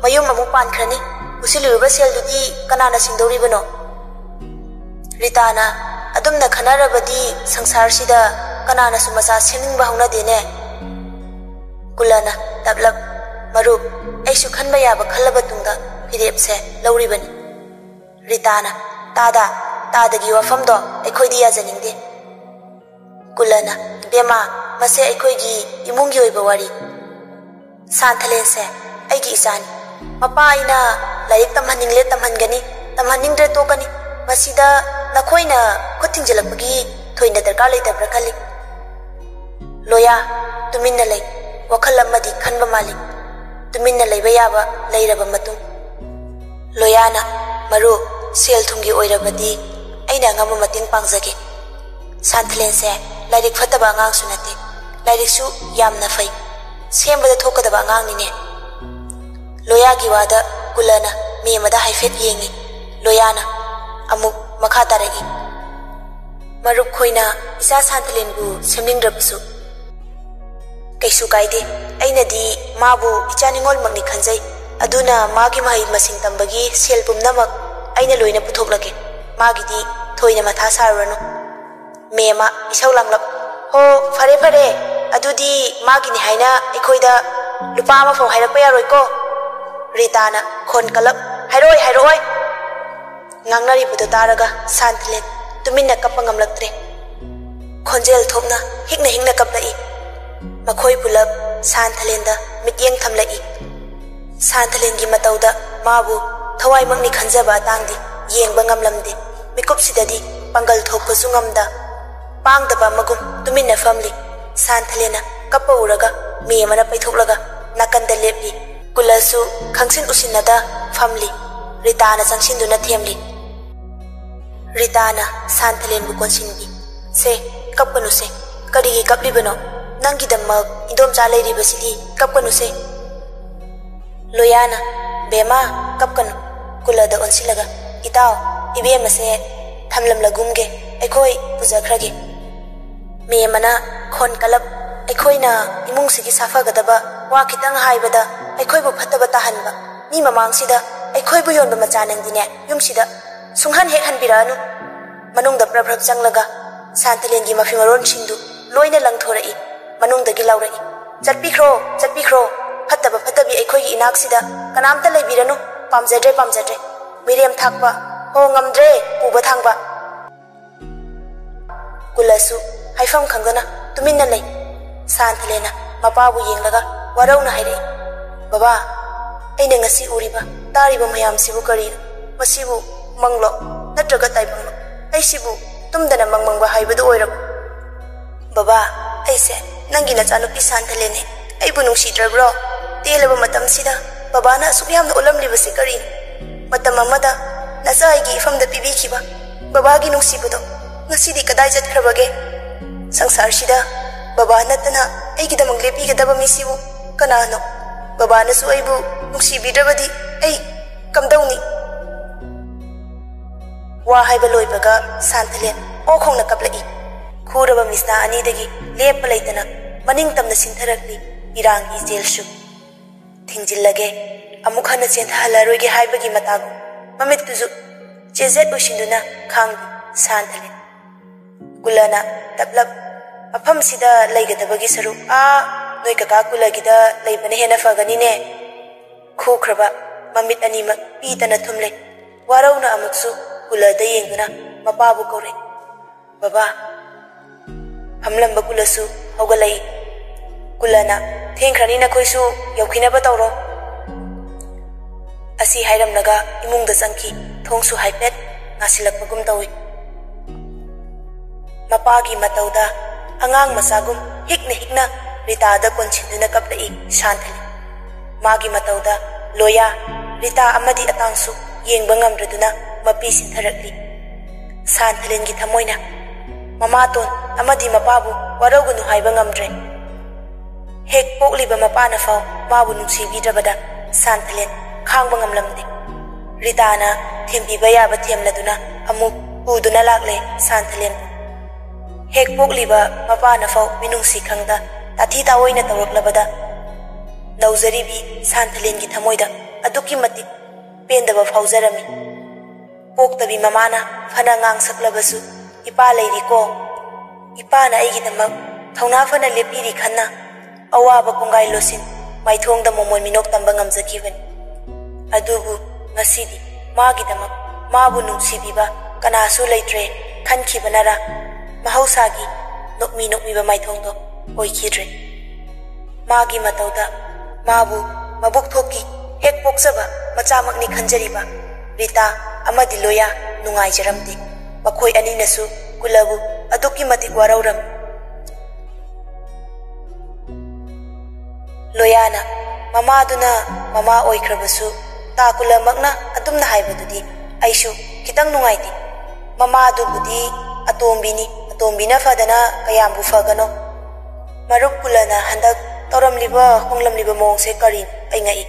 ꯃꯌꯨꯝ ꯑꯃꯨꯛ ꯄꯥꯟꯈ꯭ꯔꯅꯤ꯫ ꯄꯨꯁꯤꯜꯂꯨꯔꯤꯕ ꯁꯦꯜꯗꯨꯗꯤ ꯀꯅꯥꯅ ꯁꯤꯡꯗꯧꯔꯤꯕꯅꯣ? ꯔꯤꯇꯥꯅ, "ꯑꯗꯨꯝꯅ ꯈꯟꯅꯔꯕꯗꯤ ꯁꯪꯁꯥꯔꯁꯤꯗ ꯀꯅꯥꯅꯁꯨ ꯃꯆꯥ ꯁꯦꯝꯅꯤꯡꯕ ꯍꯧꯅꯗꯦꯅꯦ"꯫ ꯀꯨꯂꯅ ꯇꯞꯂꯞ, "ꯃꯔꯨꯞ, ꯑꯩꯁꯨ ꯈꯟꯕ ꯌꯥꯕ ꯈꯜꯂꯕ ꯇꯨꯡꯗ ꯐꯤꯔꯦꯞꯁꯦ ꯂꯧꯔꯤꯕꯅꯤ"꯫ ꯔꯤꯇꯥꯅ, "ꯇꯥꯗ, ꯇꯥꯗꯒꯤ ꯋꯥꯐꯝꯗꯣ ꯑꯩꯈꯣꯏꯗꯤ ꯌꯥꯖꯅꯤꯡꯗꯦ"꯫ ꯀꯨꯂꯅ, "ꯏꯕꯦꯝꯃ, ꯃꯁꯦ ꯑꯩꯈꯣꯏꯒꯤ ꯏꯃꯨꯡꯒꯤ ꯑꯣꯏꯕ ꯋꯥꯔꯤ"꯫ ꯁꯥꯟꯊꯂꯦꯟꯁꯦ ꯑꯩꯒꯤ ꯏꯆꯥꯅꯤ꯫ ꯃꯄꯥ ꯑꯩꯅ ꯂꯥꯏꯔꯤꯛ ꯇꯝꯍꯟꯅꯤꯡꯂꯦ ꯇꯝꯍꯟꯒꯅꯤ, ꯇꯝꯍꯟꯅꯤꯡꯗ꯭ꯔꯦ ꯇꯣꯛꯀꯅꯤ꯫ ꯃꯁꯤꯗ ꯅꯈꯣꯏꯅ ꯈꯨꯠ ꯊꯤꯡꯖꯤꯜꯂꯛꯄꯒꯤ ꯊꯣꯏꯅ ꯗꯔꯀꯥꯔ ꯂꯩꯇꯕ꯭ꯔꯥ ꯈꯜꯂꯤ꯫ ꯂꯣꯌꯥ, ꯇꯨꯃꯤꯟꯅ ꯂꯩ꯫ ꯋꯥꯈꯜ ꯑꯃꯗꯤ ꯈꯟꯕ ꯃꯥꯜꯂꯤ꯫ ꯇꯨꯃꯤꯟꯅ ꯂꯩꯕ ꯌꯥꯕ ꯂꯩꯔꯕ ꯃꯇꯨꯡ꯫ ꯂꯣꯌꯥꯅ, "ꯃꯔꯨꯞ, ꯁꯦꯜ ꯊꯨꯝꯒꯤ ꯑꯣꯏꯔꯕꯗꯤ ꯑꯩꯅ ꯑꯉꯝꯕ ꯃꯇꯦꯡ ꯄꯥꯡꯖꯒꯦ꯫ ꯁꯥꯟꯊꯂꯦꯟꯁꯦ ꯂꯥꯏꯔꯤꯛ ꯐꯠꯇꯕ ꯑꯉꯥꯡꯁꯨ ꯅꯠꯇꯦ, ꯂꯥꯏꯔꯤꯛꯁꯨ ꯌꯥꯝꯅ ꯐꯩ, ꯁꯦꯝꯕꯗ ꯊꯣꯛꯀꯗꯕ ꯑꯉꯥꯡꯅꯤꯅꯦ"꯫ ꯂꯣꯌꯥꯒꯤ ꯋꯥꯗ ꯀꯨꯂꯅ ꯃꯦꯝꯃꯗ ꯍꯥꯏꯐꯦꯠ ꯌꯦꯡꯉꯤ꯫ ꯂꯣꯌꯥꯅ ꯑꯃꯨꯛ ꯃꯈꯥ ꯇꯥꯔꯛꯏ, "ꯃꯔꯨꯞ ꯈꯣꯏꯅ ꯏꯆꯥ ꯁꯥꯟꯊꯂꯦꯟꯕꯨ ꯁꯦꯝꯅꯤꯡꯗ꯭ꯔꯕꯁꯨ ꯀꯩꯁꯨ ꯀꯥꯏꯗꯦ꯫ ꯑꯩꯅꯗꯤ ꯃꯥꯕꯨ ꯏꯆꯥ ꯅꯤꯉꯣꯜꯃꯛꯅꯤ ꯈꯟꯖꯩ꯫ ꯑꯗꯨꯅ ꯃꯥꯒꯤ ꯃꯍꯩ ꯃꯁꯤꯡ ꯇꯝꯕꯒꯤ ꯁꯦꯜ ꯄꯨꯝꯅꯃꯛ ꯑꯩꯅ ꯂꯣꯏꯅ ꯄꯨꯊꯣꯛꯂꯒꯦ꯫ ꯃꯥꯒꯤꯗꯤ ꯊꯣꯏꯅ ꯃꯊꯥ ꯁꯥꯔꯨꯔꯅꯨ"꯫ ꯃꯦꯝꯃ ꯏꯁꯧ ꯂꯥꯡꯂꯞ, "ꯍꯣ, ꯐꯔꯦ ꯐꯔꯦ, ꯑꯗꯨꯗꯤ ꯃꯥꯒꯤꯅꯤ ꯍꯥꯏꯅ ꯑꯩꯈꯣꯏꯗ ꯂꯨꯄꯥ ꯑꯃ ꯐꯥꯎ ꯍꯥꯏꯔꯛꯄ ꯌꯥꯔꯣꯏꯀꯣ"꯫ ꯔꯤꯇꯥꯅ ꯈꯣꯟ ꯀꯜꯂꯞ, "ꯍꯥꯏꯔꯛꯑꯣꯏ, ꯍꯥꯏꯔꯛꯑꯣꯏ"꯫ ꯉꯥꯡꯅꯔꯤꯕꯗꯨ ꯇꯥꯔꯒ ꯁꯥꯟꯊꯂꯦꯟ ꯇꯨꯃꯤꯟꯅ ꯀꯞꯄ ꯉꯝꯂꯛꯇ꯭ꯔꯦ꯫ ꯈꯣꯟꯖꯦꯜ ꯊꯣꯛꯅ ꯍꯤꯛꯅ ꯍꯤꯛꯅ ꯀꯞꯂꯛꯏ꯫ ꯃꯈꯣꯏ ꯄꯨꯂꯞ ꯁꯥꯟꯊꯂꯦꯟꯗ ꯃꯤꯠꯌꯦꯡ ꯊꯝꯂꯛꯏ꯫ ꯁꯥꯟꯊꯂꯦꯟꯒꯤ ꯃꯇꯧꯗ ꯃꯥꯕꯨ ꯊꯋꯥꯏꯃꯛꯅꯤ ꯈꯟꯖꯕ ꯑꯇꯥꯡꯗꯤ ꯌꯦꯡꯕ ꯉꯝꯂꯝꯗꯦ꯫ ꯃꯤꯀꯨꯞꯁꯤꯗꯗꯤ ꯄꯥꯡꯒꯜ ꯊꯣꯛꯄꯁꯨ ꯉꯝꯗ, ꯄꯥꯡꯗꯕ ꯑꯃꯒꯨꯝ ꯇꯨꯃꯤꯟꯅ ꯐꯝꯂꯤ꯫ ꯁꯥꯟꯊꯂꯦꯟꯅ ꯀꯞꯄ ꯎꯔꯒ ꯃꯦꯝꯃꯅ ꯄꯩꯊꯣꯛꯂꯒ ꯅꯥꯀꯟꯗ ꯂꯦꯞꯂꯤ꯫ ꯀꯨꯂꯁꯨ ꯈꯪꯁꯤꯟ ꯎꯁꯤꯟꯅꯗ ꯐꯝꯂꯤ꯫ ꯔꯤꯇꯥꯅ ꯆꯪꯁꯤꯟꯗꯨꯅ ꯊꯦꯝꯂꯤ꯫ ꯔꯤꯇꯥꯅ ꯁꯥꯟꯊꯂꯦꯟꯕꯨ ꯀꯣꯟꯁꯤꯟꯕꯤ, "ꯁꯦ, ꯀꯞꯀꯅꯨꯁꯦ꯫ ꯀꯔꯤꯒꯤ ꯀꯞꯂꯤꯕꯅꯣ? ꯅꯪꯒꯤꯗꯃꯛ ꯏꯟꯗꯣꯝꯆꯥ ꯂꯩꯔꯤꯕꯁꯤꯗꯤ, ꯀꯞꯀꯅꯨꯁꯦ"꯫ ꯂꯣꯌꯥꯅ, "ꯕꯦꯝꯃ, ꯀꯞꯀꯅꯨ"꯫ ꯀꯨꯂꯗ ꯑꯣꯟꯁꯤꯜꯂꯒ, "ꯏꯇꯥꯎ, ꯏꯕꯦꯝꯃꯁꯦ ꯊꯝꯂꯝꯂꯒꯨꯝꯒꯦ, ꯑꯩꯈꯣꯏ ꯄꯨꯖꯈ꯭ꯔꯒꯦ"꯫ ꯃꯦꯝꯃꯅ ꯈꯣꯟ ꯀꯂꯞ, ꯑꯩꯈꯣꯏꯅ ꯏꯃꯨꯡꯁꯤꯒꯤ ꯁꯥꯐꯒꯗꯕ ꯋꯥ ꯈꯤꯇꯪ ꯍꯥꯏꯕꯗ ꯑꯩꯈꯣꯏꯕꯨ ꯐꯠꯇꯕ ꯇꯥꯍꯟꯕ, ꯃꯤ ꯃꯃꯥꯡꯁꯤꯗ ꯑꯩꯈꯣꯏꯕꯨ ꯌꯣꯟꯕ ꯃꯆꯥ ꯅꯪꯗꯤꯅꯦ, ꯌꯨꯝꯁꯤꯗ ꯁꯨꯡꯍꯟ ꯍꯦꯛ ꯍꯟꯕꯤꯔꯛꯑꯅꯨ꯫ ꯃꯅꯨꯡꯗ ꯄ꯭ꯔꯞ ꯄ꯭ꯔꯞ ꯆꯪꯂꯒ ꯁꯥꯟꯊꯂꯦꯟꯒꯤ ꯃꯐꯤ ꯃꯔꯣꯟꯁꯤꯡꯗꯨ ꯂꯣꯏꯅ ꯂꯪꯊꯣꯔꯛꯏ꯫ ꯃꯅꯨꯡꯗꯒꯤ ꯂꯥꯎꯔꯛꯏ, "ꯆꯠꯄꯤꯈ꯭ꯔꯣ, ꯆꯠꯄꯤꯈ꯭ꯔꯣ꯫ ꯐꯠꯇꯕ ꯐꯠꯇꯕꯤ ꯑꯩꯈꯣꯏꯒꯤ ꯏꯅꯥꯛꯁꯤꯗ ꯀꯅꯥꯝꯇ ꯂꯩꯕꯤꯔꯅꯨ꯫ ꯄꯥꯝꯖꯗ꯭ꯔꯦ, ꯄꯥꯝꯖꯗ꯭ꯔꯦ꯫ ꯃꯤꯔꯦꯝ ꯊꯥꯛꯄ, ꯍꯣ, ꯉꯝꯗ꯭ꯔꯦ, ꯄꯨꯕ ꯊꯥꯡꯕ"꯫ ꯀꯨꯂꯁꯨ ꯍꯥꯏꯐꯝ ꯈꯪꯗꯅ ꯇꯨꯃꯤꯟꯅ ꯂꯩ꯫ ꯁꯥꯟꯊꯂꯦꯅ ꯃꯄꯥꯕꯨ ꯌꯦꯡꯂꯒ ꯋꯥꯔꯧꯅ ꯍꯥꯏꯔꯛꯏ, "ꯕꯕꯥ, ꯑꯩꯅ ꯉꯁꯤ ꯎꯔꯤꯕ ꯇꯥꯔꯤꯕ ꯃꯌꯥꯝꯁꯤꯕꯨ ꯀꯔꯤꯅꯣ? ꯃꯁꯤꯕꯨ ꯃꯪꯂꯣ, ꯅꯠꯇ꯭ꯔꯒ ꯇꯥꯏꯕꯪꯂꯣ? ꯑꯩꯁꯤꯕꯨ ꯇꯨꯝꯗꯅ ꯃꯪ ꯃꯪꯕ ꯍꯥꯏꯕꯗꯨ ꯑꯣꯏꯔꯕ?" "ꯕꯕꯥ, ꯑꯩꯁꯦ ꯅꯪꯒꯤ ꯅꯆꯥꯅꯨꯄꯤ ꯁꯥꯟꯊꯂꯦꯅꯦ꯫ ꯑꯩꯕꯨ ꯅꯨꯡꯁꯤꯗ꯭ꯔꯕ꯭ꯔꯣ? ꯇꯦꯜꯂꯕ ꯃꯇꯝꯁꯤꯗ ꯕꯕꯥꯅ ꯑꯁꯨꯛ ꯌꯥꯝꯅ ꯑꯣꯠꯂꯝꯂꯤꯕꯁꯤ ꯀꯔꯤꯅꯣ? ꯃꯇꯝ ꯑꯃꯗ ꯅꯆꯥ ꯑꯩꯒꯤ ꯏꯐꯝꯗ ꯄꯤꯕꯤꯈꯤꯕ ꯕꯕꯥꯒꯤ ꯅꯨꯡꯁꯤꯕꯗꯣ ꯉꯁꯤꯗꯤ ꯀꯗꯥꯏ ꯆꯠꯈ꯭ꯔꯕꯒꯦ? ꯁꯪꯁꯥꯔꯁꯤꯗ ꯕꯕꯥ ꯅꯠꯇꯅ ꯑꯩꯒꯤꯗꯃꯛ ꯂꯦꯞꯄꯤꯒꯗꯕ ꯃꯤꯁꯤꯕꯨ ꯀꯅꯥꯅꯣ? ꯕꯕꯥꯅꯁꯨ ꯑꯩꯕꯨ ꯅꯨꯡꯁꯤꯕꯤꯗ꯭ꯔꯕꯗꯤ ꯑꯩ ꯀꯝꯗꯧꯅꯤ?" ꯋꯥ ꯍꯥꯏꯕ ꯂꯣꯏꯕꯒ ꯁꯥꯟꯊꯂꯦꯟ ꯑꯣꯛ ꯈꯣꯡꯅ ꯀꯞꯂꯛꯏ꯫ ꯈꯨꯔꯕ ꯃꯤꯠꯁꯅꯥ ꯑꯅꯤꯗꯒꯤ ꯂꯦꯞꯄ ꯂꯩꯇꯅ ꯃꯅꯤꯡ ꯇꯝꯅ ꯆꯤꯟꯊꯔꯛꯂꯤ ꯏꯔꯥꯡꯒꯤ ꯏꯆꯦꯜꯁꯨ꯫ "ꯊꯤꯡꯖꯤꯜꯂꯒꯦ, ꯑꯃꯨꯛ ꯍꯟꯅ ꯆꯦꯟꯊꯍꯜꯂꯔꯣꯏꯒꯦ" ꯍꯥꯏꯕꯒꯤ ꯃꯇꯥꯒꯨꯝ ꯃꯃꯤꯠꯇꯨꯁꯨ ꯆꯦꯖꯦꯠ ꯑꯣꯏꯁꯤꯟꯗꯨꯅ ꯈꯥꯡꯂꯤ ꯁꯥꯟꯊꯂꯦꯟ꯫ ꯀꯨꯂꯅ ꯇꯞꯂꯞ, "ꯃꯐꯝꯁꯤꯗ ꯂꯩꯒꯗꯕꯒꯤ ꯁꯔꯨꯛ ꯑꯥ ꯅꯣꯏ ꯀꯀꯥ ꯀꯨꯂꯒꯤꯗ ꯂꯩꯕꯅ ꯍꯦꯟꯅ ꯐꯒꯅꯤꯅꯦ"꯫ ꯈꯨꯈ꯭ꯔꯕ ꯃꯃꯤꯠ ꯑꯅꯤꯃꯛ ꯄꯤꯇꯅ ꯊꯨꯝꯂꯦ꯫ ꯋꯥꯔꯧꯅ ꯑꯃꯨꯛꯁꯨ ꯀꯨꯂꯗ ꯌꯦꯡꯗꯨꯅ ꯃꯄꯥꯕꯨ ꯀꯧꯔꯛꯏ, "ꯕꯕꯥ!" ꯐꯝꯂꯝꯕ ꯀꯨꯂꯁꯨ ꯍꯧꯒꯠꯂꯛꯏ꯫ ꯀꯨꯂꯅ, "ꯊꯦꯡꯈ꯭ꯔꯅꯤ, ꯅꯈꯣꯏꯁꯨ ꯌꯧꯈꯤꯅꯕ ꯇꯧꯔꯣ"꯫ ꯑꯁꯤ ꯍꯥꯏꯔꯝꯂꯒ ꯏꯃꯨꯡꯗ ꯆꯪꯈꯤ꯫ ꯊꯣꯡꯁꯨ ꯍꯥꯏꯐꯦꯠ ꯉꯥꯁꯤꯜꯂꯛꯄꯒꯨꯝ ꯇꯧꯏ꯫ ꯃꯄꯥꯒꯤ ꯃꯇꯧꯗ ꯑꯉꯥꯡ ꯃꯆꯥꯒꯨꯝ ꯍꯤꯛꯅ ꯍꯤꯛꯅ ꯔꯤꯇꯥꯗ ꯀꯣꯟꯁꯤꯟꯗꯨꯅ ꯀꯞꯂꯛꯏ ꯁꯥꯟꯊꯂꯤ꯫ ꯃꯥꯒꯤ ꯃꯇꯧꯗ ꯂꯣꯌꯥ, ꯔꯤꯇꯥ ꯑꯃꯗꯤ ꯑꯇꯥꯡꯁꯨ ꯌꯦꯡꯕ ꯉꯝꯗ꯭ꯔꯗꯨꯅ ꯃꯄꯤ ꯁꯤꯟꯊꯔꯛꯂꯤ꯫ ꯁꯥꯟꯊꯂꯦꯟꯒꯤ ꯊꯃꯣꯏꯅ ꯃꯃꯥꯇꯣꯟ ꯑꯃꯗꯤ ꯃꯄꯥꯕꯨ ꯋꯥꯔꯧꯒꯅꯨ ꯍꯥꯏꯕ ꯉꯝꯗ꯭ꯔꯦ꯫ ꯍꯦꯛ ꯄꯣꯛꯂꯤꯕ ꯃꯄꯥꯅ ꯐꯥꯎ ꯃꯥꯕꯨ ꯅꯨꯡꯁꯤꯕꯤꯗ꯭ꯔꯕꯗ ꯁꯥꯟꯊꯂꯦꯟ ꯈꯥꯡꯕ ꯉꯝꯂꯝꯗꯦ꯫ ꯔꯤꯇꯥꯅ ꯊꯦꯝꯕꯤꯕ ꯌꯥꯕ ꯊꯦꯝꯂꯗꯨꯅ ꯑꯃꯨꯛ ꯄꯨꯗꯨꯅ ꯂꯥꯛꯂꯦ ꯁꯥꯟꯊꯂꯦꯟꯕꯨ꯫ ꯍꯦꯛ ꯄꯣꯛꯂꯤꯕ ꯃꯄꯥꯅ ꯐꯥꯎ ꯃꯤꯅꯨꯡꯁꯤ ꯈꯪꯗ ꯇꯥꯊꯤ ꯇꯥꯑꯣꯏꯅ ꯇꯧꯔꯛꯂꯕꯗ ꯅꯧꯖꯔꯤꯕꯤ ꯁꯥꯟꯊꯂꯦꯟꯒꯤ ꯊꯃꯣꯏꯗ ꯑꯗꯨꯛꯀꯤ ꯃꯇꯤꯛ ꯄꯦꯟꯗꯕ ꯐꯥꯎꯖꯔꯝꯃꯤ꯫ ꯄꯣꯛꯇꯕꯤ ꯃꯃꯥꯅ ꯐꯅ ꯉꯥꯡꯁꯛꯂꯕꯁꯨ ꯏꯄꯥ ꯂꯩꯔꯤꯀꯣ꯫ ꯏꯄꯥꯅ ꯑꯩꯒꯤꯗꯃꯛ ꯊꯧꯅꯥ ꯐꯅ ꯂꯦꯞꯄꯤꯔꯤ ꯈꯟꯅ ꯑꯋꯥꯕ ꯀꯣꯡꯒꯥꯏ ꯂꯣꯠꯁꯤꯟ ꯃꯥꯏꯊꯣꯡꯗ ꯃꯣꯃꯣꯟ ꯃꯤꯅꯣꯛ ꯇꯝꯕ ꯉꯝꯖꯈꯤꯕꯅꯤ꯫ ꯑꯗꯨꯕꯨ ꯉꯁꯤꯗꯤ ꯃꯥꯒꯤꯗꯃꯛ ꯃꯥꯕꯨ ꯅꯨꯡꯁꯤꯕꯤꯕ ꯀꯅꯥꯁꯨ ꯂꯩꯇ꯭ꯔꯦ ꯈꯟꯈꯤꯕꯅꯔ ꯃꯍꯧꯁꯥꯒꯤ ꯅꯣꯛꯃꯤ ꯅꯣꯛꯃꯤꯕ ꯃꯥꯏꯊꯣꯡꯗꯣ ꯑꯣꯏꯈꯤꯗ꯭ꯔꯦ꯫ ꯃꯥꯒꯤ ꯃꯇꯧꯗ ꯃꯥꯕꯨ ꯃꯕꯨꯛ ꯊꯣꯛꯀꯤ ꯍꯦꯛ ꯄꯣꯛꯆꯕ ꯃꯆꯥꯃꯛꯅꯤ ꯈꯟꯖꯔꯤꯕ ꯔꯤꯇꯥ ꯑꯃꯗꯤ ꯂꯣꯌꯥ ꯅꯨꯡꯉꯥꯏꯖꯔꯝꯗꯦ꯫ ꯃꯈꯣꯏ ꯑꯅꯤꯅꯁꯨ ꯀꯨꯂꯕꯨ ꯑꯗꯨꯛꯀꯤ ꯃꯇꯤꯛ ꯋꯥꯔꯧꯔꯝꯃꯤ꯫ ꯂꯣꯌꯥꯅ ꯃꯃꯥꯗꯨꯅ ꯃꯃꯥ ꯑꯣꯏꯈ꯭ꯔꯕꯁꯨ ꯇꯥ ꯀꯨꯂꯃꯛꯅ ꯑꯗꯨꯝꯅ ꯍꯥꯏꯕꯗꯨꯗꯤ ꯑꯩꯁꯨ ꯈꯤꯇꯪ ꯅꯨꯡꯉꯥꯏꯇꯦ꯫ ꯃꯃꯥꯗꯨꯕꯨꯗꯤ ꯑꯇꯣꯝꯕꯤꯅꯤ, ꯑꯇꯣꯝꯕꯤꯅ ꯐꯗꯅ ꯀꯌꯥꯝꯕꯨ ꯐꯒꯅꯣ? ꯃꯔꯨꯞ ꯀꯨꯂꯅ ꯍꯟꯗꯛ ꯇꯧꯔꯝꯂꯤꯕ ꯍꯣꯡꯂꯝꯂꯤꯕ ꯃꯑꯣꯡꯁꯦ ꯀꯔꯤꯅꯣ? ꯑꯩ ꯉꯛꯏ꯫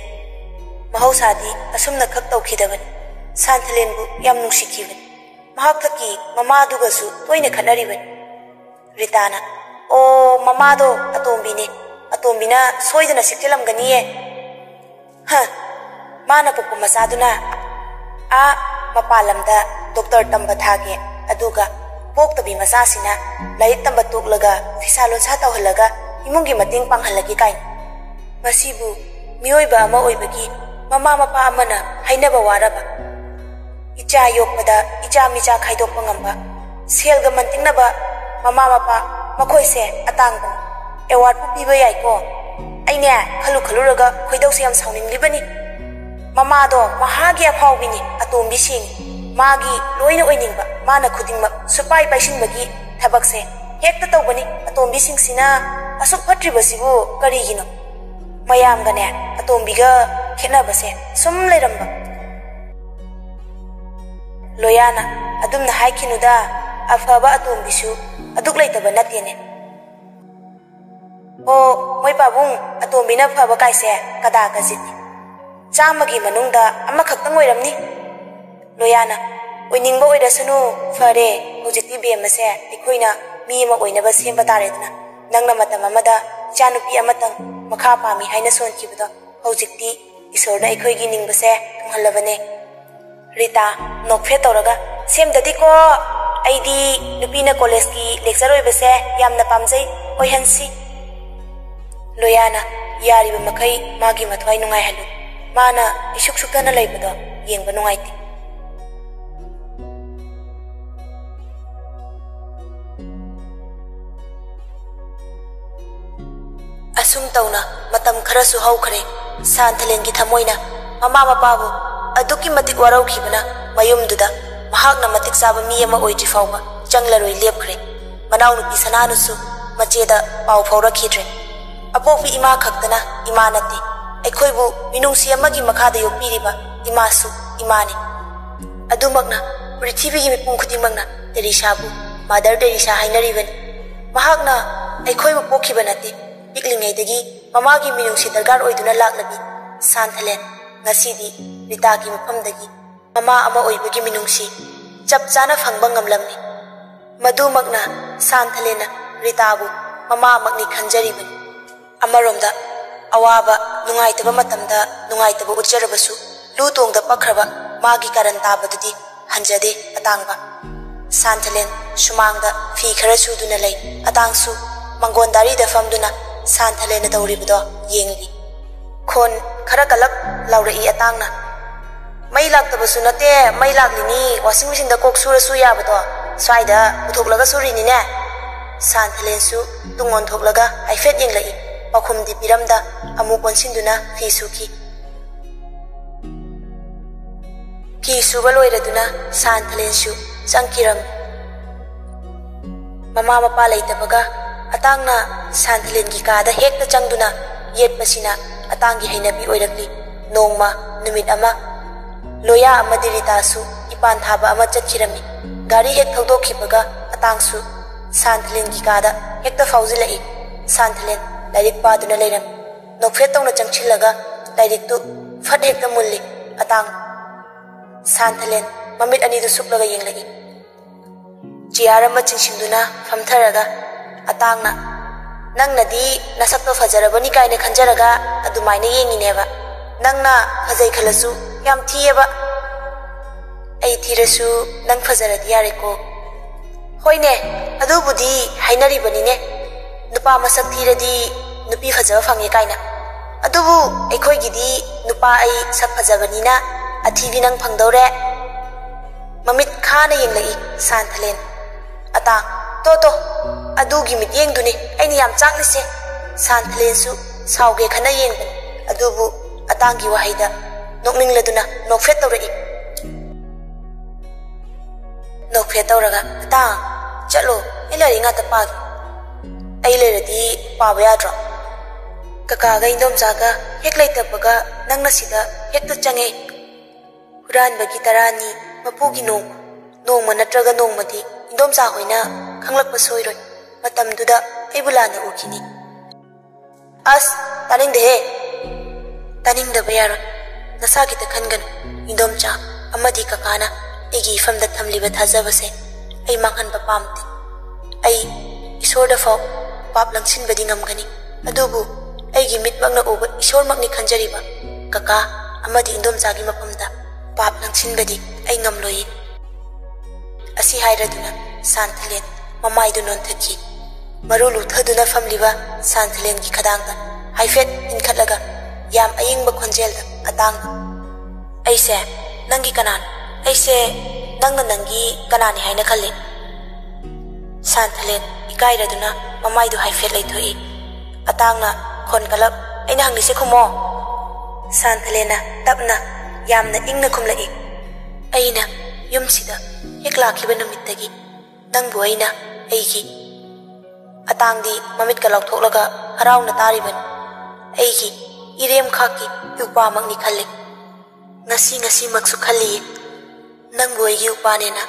ꯃꯍꯧꯁꯥꯗꯤ ꯑꯁꯨꯝꯅ ꯈꯛ ꯇꯧꯈꯤꯗꯕꯅꯤ꯫ ꯁꯥꯟꯊꯂꯦꯟꯕꯨ ꯌꯥꯝ ꯅꯨꯡꯁꯤꯈꯤꯕꯅꯤ꯫ ꯃꯍꯥꯛ ꯊꯛꯀꯤ ꯃꯃꯥꯗꯨꯒꯁꯨ ꯇꯣꯏꯅ ꯈꯠꯅꯔꯤꯕꯅꯤ꯫ ꯔꯤꯇꯥꯅ, "ꯑꯣ, ꯃꯃꯥꯗꯣ ꯑꯇꯣꯝꯕꯤꯅꯦ꯫ ꯑꯇꯣꯝꯕꯤꯅ ꯁꯣꯏꯗꯅ ꯁꯤꯛꯆꯤꯜꯂꯝꯒꯅꯤꯌꯦ꯫ ꯍ, ꯃꯥꯅ ꯄꯣꯛꯄ ꯃꯆꯥꯗꯨꯅ ꯑꯥ ꯃꯄꯥꯟ ꯂꯝꯗ ꯗꯣꯛꯇꯔ ꯇꯝꯕ ꯊꯥꯒꯦ, ꯑꯗꯨꯒ ꯄꯣꯛꯇꯕꯤ ꯃꯆꯥꯁꯤꯅ ꯂꯥꯏꯔꯤꯛ ꯇꯝꯕ ꯇꯣꯛꯂꯒ ꯐꯤꯁꯥ ꯂꯣꯟꯁꯥ ꯇꯧꯍꯜꯂꯒ ꯏꯃꯨꯡꯒꯤ ꯃꯇꯦꯡ ꯄꯥꯡꯍꯜꯂꯒꯦ ꯀꯥꯏꯅ꯫ ꯃꯁꯤꯕꯨ ꯃꯤꯑꯣꯏꯕ ꯑꯃ ꯑꯣꯏꯕꯒꯤ ꯃꯃꯥ ꯃꯄꯥ ꯑꯃꯅ ꯍꯥꯏꯅꯕ ꯋꯥꯔꯕ? ꯏꯆꯥ ꯌꯣꯛꯄꯗ ꯏꯆꯥ ꯃꯤꯆꯥ ꯈꯥꯏꯗꯣꯛꯄ ꯉꯝꯕ, ꯁꯦꯜꯒ ꯃꯟꯇꯤꯛꯅꯕ ꯃꯃꯥ ꯃꯄꯥ, ꯃꯈꯣꯏꯁꯦ ꯑꯇꯥꯡꯕꯅꯤ꯫ ꯑꯦꯋꯥꯔꯗꯄꯨ ꯄꯤꯕ ꯌꯥꯏꯀꯣ꯫ ꯑꯩꯅꯦ, ꯈꯜꯂꯨ ꯈꯜꯂꯨꯔꯒ ꯈꯣꯏꯗꯧꯁꯦ ꯌꯥꯝ ꯁꯥꯎꯅꯤꯡꯂꯤꯕꯅꯤ꯫ ꯃꯃꯥꯗꯣ ꯃꯍꯥꯒꯤ ꯑꯐꯥꯎꯕꯤꯅꯤ, ꯑꯇꯣꯝꯕꯤ ꯁꯦꯡꯉꯤ꯫ ꯃꯥꯒꯤ ꯂꯣꯏꯅ ꯑꯣꯏꯅꯤꯡꯕ, ꯃꯥꯅ ꯈꯨꯗꯤꯡꯃꯛ ꯁꯨꯄꯥꯏ ꯄꯥꯏꯁꯤꯟꯕꯒꯤ ꯊꯕꯛꯁꯦ ꯍꯦꯛꯇ ꯇꯧꯕꯅꯤ꯫ ꯑꯇꯣꯝꯕꯤꯁꯤꯡꯁꯤꯅ ꯑꯁꯨꯛ ꯐꯠꯇ꯭ꯔꯤꯕꯁꯤꯕꯨ ꯀꯔꯤꯒꯤꯅꯣ?" ꯃꯌꯥꯝꯒꯅꯦ ꯑꯇꯣꯝꯕꯤꯒ ꯈꯦꯠꯅꯕꯁꯦ ꯁꯨꯝ ꯂꯩꯔꯝꯕ꯫ ꯂꯣꯌꯥꯅ, "ꯑꯗꯨꯝꯅ ꯍꯥꯏꯈꯤꯅꯨꯗ, ꯑꯐꯕ ꯑꯇꯣꯝꯕꯤꯁꯨ ꯑꯗꯨꯛ ꯂꯩꯇꯕ ꯅꯠꯇꯦꯅꯦ꯫ ꯑꯣ, ꯃꯣꯏ ꯄꯥꯕꯨꯡ, ꯑꯇꯣꯝꯕꯤꯅ ꯐꯕ ꯀꯥꯏꯁꯦ ꯀꯗꯥ ꯀꯖꯤꯠꯅꯤ꯫ ꯆꯥꯝꯃꯒꯤ ꯃꯅꯨꯡꯗ ꯑꯃꯈꯛꯇꯪ ꯑꯣꯏꯔꯝꯅꯤ꯫" ꯂꯣꯌꯥꯅ, "ꯑꯣꯏꯅꯤꯡꯕ ꯑꯣꯏꯔꯁꯅꯨ, ꯐꯔꯦ, ꯍꯧꯖꯤꯛꯇꯤ ꯕꯦꯝꯃꯁꯦ ꯑꯩꯈꯣꯏꯅ ꯃꯤ ꯑꯃ ꯑꯣꯏꯅꯕ ꯁꯦꯝꯕ ꯇꯥꯔꯦꯗꯅ꯫ ꯅꯪꯅ ꯃꯇꯝ ꯑꯃꯗ ꯏꯆꯥꯅꯨꯄꯤ ꯑꯃꯇꯪ ꯃꯈꯥ ꯄꯥꯝꯃꯤ ꯍꯥꯏꯅ ꯁꯣꯟꯈꯤꯕꯗꯣ ꯍꯧꯖꯤꯛꯇꯤ ꯏꯁꯣꯔꯅ ꯑꯩꯈꯣꯏꯒꯤ ꯅꯤꯡꯕꯁꯦ ꯊꯨꯡꯍꯜꯂꯕꯅꯦ꯫ ꯔꯤꯇꯥ, ꯅꯣꯛꯐꯦꯠ ꯇꯧꯔꯒ, "ꯁꯦꯝꯗꯗꯤꯀꯣ, ꯑꯩꯗꯤ ꯅꯨꯄꯤꯅ ꯀꯣꯂꯦꯖꯀꯤ ꯂꯦꯛꯆꯔ ꯑꯣꯏꯕꯁꯦ ꯌꯥꯝꯅ ꯄꯥꯝꯖꯩ, ꯑꯣꯏꯍꯟꯁꯤ꯫" ꯂꯣꯌꯥꯅ, "ꯌꯥꯔꯤꯕ ꯃꯈꯩ ꯃꯥꯒꯤ ꯃꯊ꯭ꯋꯥꯏ ꯅꯨꯡꯉꯥꯏꯍꯜꯂꯨ꯫ ꯃꯥꯅ ꯏꯁꯨꯛ ꯁꯨꯛꯇꯅ ꯂꯩꯕꯗꯣ ꯌꯦꯡꯕ ꯅꯨꯡꯉꯥꯏꯇꯦ꯫" ꯑꯁꯨꯝ ꯇꯧꯅ ꯃꯇꯝ ꯈꯔꯁꯨ ꯍꯧꯈ꯭ꯔꯦ꯫ ꯁꯥꯟꯊꯂꯦꯟꯒꯤ ꯊꯃꯣꯏꯅ ꯃꯃꯥ ꯃꯄꯥꯕꯨ ꯑꯗꯨꯛꯀꯤ ꯃꯇꯤꯛ ꯋꯥꯔꯧꯈꯤꯕꯅ ꯃꯌꯨꯝꯗꯨꯗ ꯃꯍꯥꯛꯅ ꯃꯇꯤꯛ ꯆꯥꯕ ꯃꯤ ꯑꯃ ꯑꯣꯏꯗ꯭ꯔꯤ ꯐꯥꯎꯕ ꯆꯪꯂꯔꯣꯏ ꯂꯦꯞꯈ꯭ꯔꯦ꯫ ꯃꯅꯥꯎꯅꯨꯄꯤ ꯁꯅꯥꯅꯨꯁꯨ ꯃꯆꯦꯗ ꯄꯥꯎ ꯐꯥꯎꯔꯛꯈꯤꯗ꯭ꯔꯦ꯫ ꯑꯄꯣꯛꯄꯤ ꯏꯃꯥ ꯈꯛꯇꯅ ꯏꯃꯥ ꯅꯠꯇꯦ, ꯑꯩꯈꯣꯏꯕꯨ ꯃꯤꯅꯨꯡꯁꯤ ꯑꯃꯒꯤ ꯃꯈꯥꯗ ꯌꯣꯛꯄꯤꯔꯤꯕ ꯏꯃꯥꯁꯨ ꯏꯃꯥꯅꯤ꯫ ꯑꯗꯨꯃꯛꯅ ꯄ꯭ꯔꯤꯊꯤꯕꯤꯒꯤ ꯃꯤꯄꯨꯝ ꯈꯨꯗꯤꯡꯃꯛꯅ ꯇꯦꯔꯤꯁꯥꯕꯨ ꯃꯥꯗꯔ ꯇꯦꯔꯤꯁꯥ ꯍꯥꯏꯅꯔꯤꯕꯅꯤ꯫ ꯃꯍꯥꯛꯅ ꯑꯩꯈꯣꯏꯕꯨ ꯄꯣꯛꯈꯤꯕ ꯅꯠꯇꯦ, ꯄꯤꯛꯂꯤꯉꯩꯗꯒꯤ ꯃꯃꯥꯒꯤ ꯃꯤꯅꯨꯡꯁꯤ ꯗꯔꯀꯥꯔ ꯑꯣꯏꯗꯨꯅ ꯂꯥꯛꯂꯕꯤ ꯁꯥꯟꯊꯂꯦꯟ ꯉꯁꯤꯗꯤ ꯔꯤꯇꯥꯒꯤ ꯃꯐꯝꯗꯒꯤ ꯃꯃꯥ ꯑꯃ ꯑꯣꯏꯕꯒꯤ ꯃꯤꯅꯨꯡꯁꯤ ꯆꯞ ꯆꯥꯅ ꯐꯪꯕ ꯉꯝꯂꯝꯃꯤ꯫ ꯃꯗꯨꯃꯛꯅ ꯁꯥꯟꯊꯂꯦꯟꯅ ꯔꯤꯇꯥꯕꯨ ꯃꯃꯥꯃꯛꯅꯤ ꯈꯟꯖꯔꯤꯕꯅꯤ꯫ ꯑꯃꯔꯣꯝꯗ ꯑꯋꯥꯕ, ꯅꯨꯡꯉꯥꯏꯇꯕ ꯃꯇꯝꯗ ꯅꯨꯡꯉꯥꯏꯇꯕ ꯎꯠꯆꯔꯕꯁꯨ ꯂꯨ ꯇꯣꯡꯗ ꯄꯛꯈ꯭ꯔꯕ ꯃꯥꯒꯤ ꯀꯥꯔꯟ ꯇꯥꯕꯗꯨꯗꯤ ꯍꯟꯖꯗꯦ ꯑꯇꯥꯡꯕ꯫ ꯁꯥꯟꯊꯂꯦꯟ ꯁꯨꯃꯥꯡꯗ ꯐꯤ ꯈꯔ ꯁꯨꯗꯨꯅ ꯂꯩ꯫ ꯑꯇꯥꯡꯁꯨ ꯃꯪꯒꯣꯟ ꯗꯥꯔꯤꯗ ꯐꯝꯗꯨꯅ ꯁꯥꯟꯊꯂꯦꯟꯅ ꯇꯧꯔꯤꯕꯗꯣ ꯌꯦꯡꯂꯤ꯫ ꯈꯣꯟ ꯈꯔ ꯀꯜꯂꯞ ꯂꯥꯎꯔꯛꯏ ꯑꯇꯥꯡꯅ, "ꯃꯩ ꯂꯥꯛꯇꯕꯁꯨ ꯅꯠꯇꯦ, ꯃꯩ ꯂꯥꯛꯂꯤꯅꯤ, ꯋꯥꯁꯤꯡ ꯃꯦꯆꯤꯟꯗ ꯀꯣꯛ ꯁꯨꯔꯁꯨ ꯌꯥꯕꯗꯣ, ꯁ꯭ꯋꯥꯏꯗ ꯄꯨꯊꯣꯛꯂꯒ ꯁꯨꯔꯤꯅꯤꯅꯦ꯫" ꯁꯥꯟꯊꯂꯦꯟꯁꯨ ꯇꯨꯡ ꯑꯣꯟꯊꯣꯛꯂꯒ ꯍꯥꯏꯐꯦꯠ ꯌꯦꯡꯂꯛꯏ꯫ ꯄꯥꯎꯈꯨꯝꯗꯤ ꯄꯤꯔꯝꯗ ꯑꯃꯨꯛ ꯑꯣꯟꯁꯤꯟꯗꯨꯅ ꯐꯤ ꯁꯨꯈꯤ꯫ ꯐꯤ ꯁꯨꯕ ꯂꯣꯏꯔꯗꯨꯅ ꯁꯥꯟꯊꯂꯦꯟꯁꯨ ꯆꯪꯈꯤꯔꯝꯃꯤ꯫ ꯃꯃꯥ ꯃꯄꯥ ꯂꯩꯇꯕꯒ ꯑꯇꯥꯡꯅ ꯁꯥꯟꯊꯂꯦꯟꯒꯤ ꯀꯥꯗ ꯍꯦꯛꯇ ꯆꯪꯗꯨꯅ ꯌꯦꯠꯄꯁꯤꯅ ꯑꯇꯥꯡꯒꯤ ꯍꯩꯅꯕꯤ ꯑꯣꯏꯔꯛꯂꯤ꯫ ꯅꯣꯡꯃ ꯅꯨꯃꯤꯠ ꯑꯃ ꯂꯣꯌꯥ ꯑꯃꯗꯤ ꯔꯤꯇꯥꯁꯨ ꯏꯄꯥꯟ ꯊꯥꯕ ꯑꯃ ꯆꯠꯈꯤꯔꯝꯃꯤ꯫ ꯒꯥꯔꯤ ꯍꯦꯛ ꯊꯧꯗꯣꯛꯈꯤꯕꯒ ꯑꯇꯥꯡꯁꯨ ꯁꯥꯟꯊꯂꯦꯟꯒꯤ ꯀꯥꯗ ꯍꯦꯛꯇ ꯐꯥꯎꯖꯤꯜꯂꯛꯏ꯫ ꯁꯥꯟꯊꯂꯦꯟ ꯂꯥꯏꯔꯤꯛ ꯄꯥꯗꯨꯅ ꯂꯩꯔꯝꯃꯤ꯫ ꯅꯣꯛꯐꯦꯠ ꯇꯧꯅ ꯆꯪꯁꯤꯜꯂꯒ ꯂꯥꯏꯔꯤꯛꯇꯨ ꯐꯠ ꯍꯦꯛꯇ ꯃꯨꯜꯂꯤ꯫ ꯑꯇꯥꯡ꯫ ꯁꯥꯟꯊꯂꯦꯟ ꯃꯃꯤꯠ ꯑꯅꯤꯗꯨ ꯁꯨꯛꯂꯒ ꯌꯦꯡꯂꯛꯏ꯫ ꯆꯤꯌꯥꯔ ꯑꯃ ꯆꯤꯡꯁꯤꯟꯗꯨꯅ ꯐꯝꯊꯔꯒ ꯑꯇꯥꯡꯅ, "ꯅꯪꯅꯗꯤ ꯅꯁꯛꯇꯣ ꯐꯖꯔꯕꯅꯤ ꯀꯥꯏꯅ ꯈꯟꯖꯔꯒ ꯑꯗꯨꯃꯥꯏꯅ ꯌꯦꯡꯉꯤꯅꯦꯕ꯫ ꯅꯪꯅ ꯐꯖꯩ ꯈꯜꯂꯁꯨ ꯌꯥꯝ ꯊꯤꯌꯦꯕ꯫ ꯑꯩ ꯊꯤꯔꯁꯨ ꯅꯪ ꯐꯖꯔꯗꯤ ꯌꯥꯔꯦꯀꯣ꯫" "ꯍꯣꯏꯅꯦ, ꯑꯗꯨꯕꯨꯗꯤ ꯍꯥꯏꯅꯔꯤꯕꯅꯤꯅꯦ, ꯅꯨꯄꯥ ꯃꯁꯛ ꯊꯤꯔꯗꯤ ꯅꯨꯄꯤ ꯐꯖꯕ ꯐꯪꯉꯦ ꯀꯥꯏꯅ꯫ ꯑꯗꯨꯕꯨ ꯑꯩꯈꯣꯏꯒꯤꯗꯤ ꯅꯨꯄꯥ ꯑꯩ ꯁꯛ ꯐꯖꯕꯅꯤꯅ ꯑꯊꯤꯕꯤ ꯅꯪ ꯐꯪꯗꯧꯔꯦ꯫" ꯃꯃꯤꯠ ꯈꯥꯅ ꯌꯦꯡꯂꯛꯏ ꯁꯥꯟꯊꯂꯦꯟ꯫ "ꯑꯇꯥꯡ, ꯇꯣ ꯇꯣ, ꯑꯗꯨꯒꯤ ꯃꯤꯠꯌꯦꯡꯗꯨꯅꯤ ꯑꯩꯅ ꯌꯥꯝ ꯆꯥꯛꯂꯤꯁꯦ꯫" ꯁꯥꯟꯊꯂꯦꯟꯁꯨ ꯁꯥꯎꯒꯦ ꯈꯟꯅ ꯌꯦꯡꯕꯅꯤ, ꯑꯗꯨꯕꯨ ꯑꯇꯥꯡꯒꯤ ꯋꯥꯍꯩꯗ ꯅꯣꯛꯅꯤꯡꯂꯗꯨꯅ ꯅꯣꯛꯐꯦꯠ ꯇꯧꯔꯛꯏ꯫ ꯅꯣꯛꯐꯦꯠ ꯇꯧꯔꯒ, "ꯑꯇꯥꯡ, ꯆꯠꯂꯣ, ꯑꯩ ꯂꯥꯏꯔꯤꯛ ꯉꯥꯛꯇ ꯄꯥꯒꯦ꯫" "ꯑꯩ ꯂꯩꯔꯗꯤ ꯄꯥꯕ ꯌꯥꯗ꯭ꯔꯣ?" "ꯀꯀꯥꯒ ꯏꯟꯗꯣꯝꯆꯥꯒ ꯍꯦꯛ ꯂꯩꯇꯕꯒ ꯅꯪꯅ ꯁꯤꯗ ꯍꯦꯛꯇ ꯆꯪꯉꯦ꯫" ꯍꯨꯔꯥꯟꯕꯒꯤ ꯇꯔꯥꯅꯤ, ꯃꯄꯨꯒꯤ ꯅꯣꯡꯃ꯫ ꯅꯣꯡꯃ ꯅꯠꯇ꯭ꯔꯒ ꯅꯣꯡꯃꯗꯤ ꯏꯟꯗꯣꯝꯆꯥ ꯍꯣꯏꯅ ꯈꯪꯂꯛꯄ ꯁꯣꯏꯔꯣꯏ꯫ ꯃꯇꯝꯗꯨꯗ ꯑꯩꯕꯨ ꯂꯥꯟꯅ ꯎꯈꯤꯅꯤ꯫ ꯑꯁ, ꯇꯥꯅꯤꯡꯗꯦꯍꯦ꯫ ꯇꯥꯅꯤꯡꯗꯕ ꯌꯥꯔꯣꯏ꯫ ꯅꯁꯥꯒꯤꯗ ꯈꯟꯒꯅꯨ꯫ ꯏꯟꯗꯣꯝꯆꯥ ꯑꯃꯗꯤ ꯀꯀꯥꯅ ꯑꯩꯒꯤ ꯏꯐꯝꯗ ꯊꯝꯂꯤꯕ ꯊꯥꯖꯕꯁꯦ ꯑꯩ ꯃꯥꯡꯍꯟꯕ ꯄꯥꯝꯗꯦ꯫ ꯑꯩ ꯏꯁꯣꯔꯗ ꯐꯥꯎ ꯄꯥꯞ ꯂꯪꯁꯤꯟꯕꯗꯤ ꯉꯝꯒꯅꯤ, ꯑꯗꯨꯕꯨ ꯑꯩꯒꯤ ꯃꯤꯠꯃꯛꯅ ꯎꯕ ꯏꯁꯣꯔꯃꯛꯅꯤ ꯈꯟꯖꯔꯤꯕ ꯀꯀꯥ ꯑꯃꯗꯤ ꯏꯟꯗꯣꯝꯆꯥꯒꯤ ꯃꯐꯝꯗ ꯄꯥꯞ ꯂꯪꯁꯤꯟꯕꯗꯤ ꯑꯩ ꯉꯝꯂꯣꯏꯌꯦ꯫ ꯑꯁꯤ ꯍꯥꯏꯔꯗꯨꯅ ꯁꯥꯟꯊꯂꯦꯟ ꯃꯃꯥꯏꯗꯨ ꯅꯣꯟꯊꯈꯤ꯫ ꯃꯔꯨ ꯂꯨꯊꯗꯨꯅ ꯐꯝꯂꯤꯕ ꯁꯥꯟꯊꯂꯦꯟꯒꯤ ꯈꯗꯥꯡꯗ ꯍꯥꯏꯐꯦꯠ ꯏꯟꯈꯠꯂꯒ ꯌꯥꯝ ꯑꯌꯤꯡꯕ ꯈꯣꯟꯖꯦꯜꯗ ꯑꯇꯥꯡꯕ, "ꯑꯩꯁꯦ ꯅꯪꯒꯤ ꯀꯅꯥꯅꯣ? ꯑꯩꯁꯦ ꯅꯪꯅ ꯅꯪꯒꯤ ꯀꯅꯥꯅꯤ ꯍꯥꯏꯅ ꯈꯜꯂꯤ?" ꯁꯥꯟꯊꯂꯦꯟ ꯏꯀꯥꯏꯔꯗꯨꯅ ꯃꯃꯥꯏꯗꯨ ꯍꯥꯏꯐꯦꯠ ꯂꯩꯊꯣꯛꯏ꯫ ꯑꯇꯥꯡꯅ ꯈꯣꯟ ꯀꯜꯂꯞ, "ꯑꯩꯅ ꯍꯪꯂꯤꯁꯦ ꯈꯨꯝꯃꯣ꯫" ꯁꯥꯟꯊꯂꯦꯟꯅ ꯇꯞꯅ, ꯌꯥꯝꯅ ꯏꯪꯅ ꯈꯨꯝꯂꯛꯏ, "ꯑꯩꯅ ꯌꯨꯝꯁꯤꯗ ꯍꯦꯛ ꯂꯥꯛꯈꯤꯕ ꯅꯨꯃꯤꯠꯇꯒꯤ ꯅꯪꯕꯨ ꯑꯩꯅ ꯑꯩꯒꯤ," ꯑꯇꯥꯡꯗꯤ ꯃꯃꯤꯠꯀ ꯂꯥꯎꯊꯣꯛꯂꯒ ꯍꯔꯥꯎꯅ ꯇꯥꯔꯤꯕꯅꯤ, "ꯑꯩꯒꯤ ꯏꯔꯦꯝꯈꯥꯛꯀꯤ ꯏꯎꯄꯥꯃꯛꯅꯤ ꯈꯜꯂꯤ꯫ ꯉꯁꯤ ꯉꯁꯤꯃꯛꯁꯨ ꯈꯜꯂꯤꯌꯦ ꯅꯪꯕꯨ ꯑꯩꯒꯤ ꯎꯄꯥꯅꯦꯅ꯫"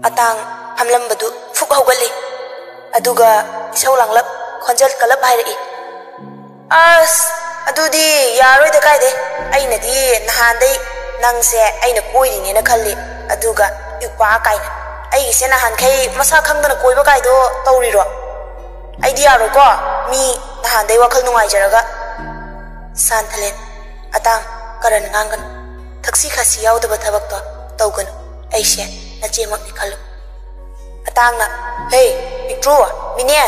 ꯑꯇꯥꯡ ꯐꯝꯂꯝꯕꯗꯨ ꯐꯨꯛ ꯍꯧꯒꯠꯂꯤ꯫ ꯑꯗꯨꯒ ꯏꯁꯧ ꯂꯥꯡꯂꯞ, ꯈꯣꯟꯖꯦꯜ ꯀꯜꯂꯞ ꯍꯥꯏꯔꯛꯏ, "ꯑꯁ, ꯑꯗꯨꯗꯤ ꯌꯥꯔꯣꯏꯗ ꯀꯥꯏꯗꯩ꯫ ꯑꯩꯅꯗꯤ ꯅꯍꯥꯟꯗꯩ ꯅꯪꯁꯦ ꯑꯩꯅ ꯀꯣꯏꯔꯤꯅꯦꯅ ꯈꯜꯂꯤ, ꯑꯗꯨꯒ ꯏꯎꯄꯥ ꯀꯥꯏꯅ꯫ ꯑꯩꯒꯤꯁꯦ ꯅꯍꯥꯟꯈꯩ ꯃꯁꯥ ꯈꯪꯗꯅ ꯀꯣꯏꯕ ꯀꯥꯏꯗꯣ ꯇꯧꯔꯤꯔꯣ? ꯑꯩꯗꯤ ꯌꯥꯔꯣꯏꯀꯣ, ꯃꯤ ꯅꯍꯥꯟꯗꯩ ꯋꯥꯈꯜ ꯅꯨꯡꯉꯥꯏꯖꯔꯒ꯫ ꯁꯥꯟꯊꯂꯦꯟ, ꯑꯇꯥꯡ, ꯀꯔꯟ ꯉꯥꯡꯒꯅꯨ꯫ ꯊꯛꯁꯤ ꯈꯥꯁꯤ ꯌꯥꯎꯗꯕ ꯊꯕꯛꯇꯣ ꯇꯧꯒꯅꯨ꯫ ꯑꯩꯁꯦ ꯅꯆꯦꯃꯛꯅꯤ ꯈꯜꯂꯨ꯫ ꯑꯇꯥꯡꯅ, ꯍꯦ, ꯄꯤꯛꯇ꯭ꯔꯨ, ꯃꯤꯅꯦ,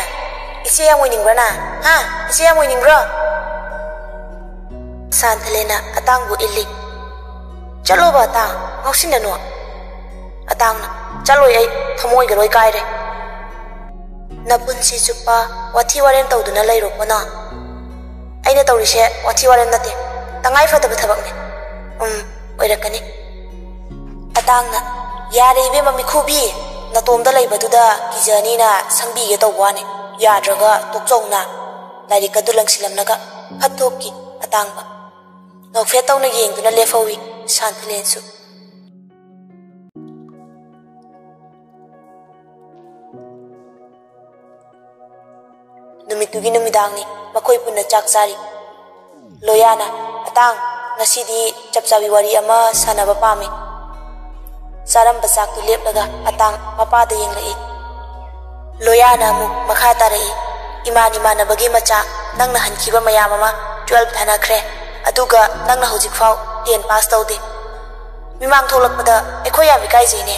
ꯏꯆꯦ ꯌꯥꯝ ꯑꯣꯏꯅꯤꯡꯕ꯭ꯔꯥ ꯅꯪ? ꯍꯥ? ꯏꯆꯦ ꯌꯥꯝ ꯑꯣꯏꯅꯤꯡꯕ꯭ꯔꯣ? ꯁꯥꯟꯊꯂꯦꯟꯅ ꯑꯇꯥꯡꯕꯨ ꯏꯜꯂꯤ꯫ ꯆꯠꯂꯣꯕ ꯑꯇꯥꯡ, ꯉꯥꯎꯁꯤꯟꯅꯅꯨ꯫ ꯑꯇꯥꯡꯅ, ꯆꯠꯂꯣꯏ ꯑꯩ, ꯊꯃꯣꯏꯒ ꯂꯣꯏ ꯀꯥꯏꯔꯦ꯫ ꯅꯄꯨꯟꯁꯤ ꯆꯨꯞꯄ ꯋꯥꯊꯤ ꯋꯥꯔꯦꯝ ꯇꯧꯗꯨꯅ ꯂꯩꯔꯣꯀꯣ ꯅꯪ꯫ ꯑꯩꯅ ꯇꯧꯔꯤꯁꯦ ꯋꯥꯊꯤ ꯋꯥꯔꯦꯝ ꯅꯠꯇꯦ, ꯇꯉꯥꯏ ꯐꯗꯕ ꯊꯕꯛꯅꯦ꯫ ꯎꯝ, ꯑꯣꯏꯔꯛꯀꯅꯤ꯫ ꯑꯇꯥꯡꯅ, ꯌꯥꯔꯦ ꯏꯕꯦꯝꯃ ꯃꯤꯈꯨꯕꯤ, ꯅꯇꯣꯝꯗ ꯂꯩꯕꯗꯨꯗ ꯀꯤꯖꯅꯤꯅ ꯁꯪꯕꯤꯒꯦ ꯇꯧꯕ ꯋꯥꯅꯤ꯫ ꯌꯥꯗ꯭ꯔꯒ ꯇꯣꯛꯆꯧꯅ꯫ ꯂꯥꯏꯔꯤꯛ ꯑꯗꯨ ꯂꯪꯁꯤꯜꯂꯝꯂꯒ ꯐꯠ ꯊꯣꯛꯈꯤ ꯑꯇꯥꯡꯕ꯫ ꯅꯣꯛꯐꯦꯠ ꯇꯧꯅ ꯌꯦꯡꯗꯨꯅ ꯂꯦꯞꯍꯧꯏ ꯁꯥꯟꯊꯂꯦꯟꯁꯨ꯫ ꯅꯨꯃꯤꯠꯇꯨꯒꯤ ꯅꯨꯃꯤꯗꯥꯡꯅꯤ꯫ ꯃꯈꯣꯏ ꯄꯨꯟꯅ ꯆꯥꯛ ꯆꯥꯔꯤ꯫ ꯂꯣꯌꯥꯅ, "ꯑꯇꯥꯡ, ꯉꯁꯤꯗꯤ ꯆꯞ ꯆꯥꯕꯤ ꯋꯥꯔꯤ ꯑꯃ ꯁꯥꯟꯅꯕ ꯄꯥꯝꯃꯤ꯫" ꯆꯥꯔꯝꯕ ꯆꯥꯛꯇꯨ ꯂꯦꯞꯂꯒ ꯑꯇꯥꯡ ꯃꯄꯥꯗ ꯌꯦꯡꯂꯛꯏ꯫ ꯂꯣꯌꯥꯅ ꯑꯃꯨꯛ ꯃꯈꯥ ꯇꯥꯔꯛꯏ, "ꯏꯃꯥꯟ ꯏꯃꯥꯟꯅꯕꯒꯤ ꯃꯆꯥ, ꯅꯪꯅ ꯍꯟꯈꯤꯕ ꯃꯌꯥꯝ ꯑꯃ ꯇꯨꯋꯦꯜꯐ ꯊꯥꯅꯈ꯭ꯔꯦ, ꯑꯗꯨꯒ ꯅꯪꯅ ꯍꯧꯖꯤꯛꯐꯥꯎ ꯇꯦꯟ ꯄꯥꯁ ꯇꯧꯗꯦ꯫ ꯃꯤꯃꯥꯡ ꯊꯣꯛꯂꯛꯄꯗ ꯑꯩꯈꯣꯏ ꯌꯥꯝ ꯏꯀꯥꯏꯖꯩꯅꯦ꯫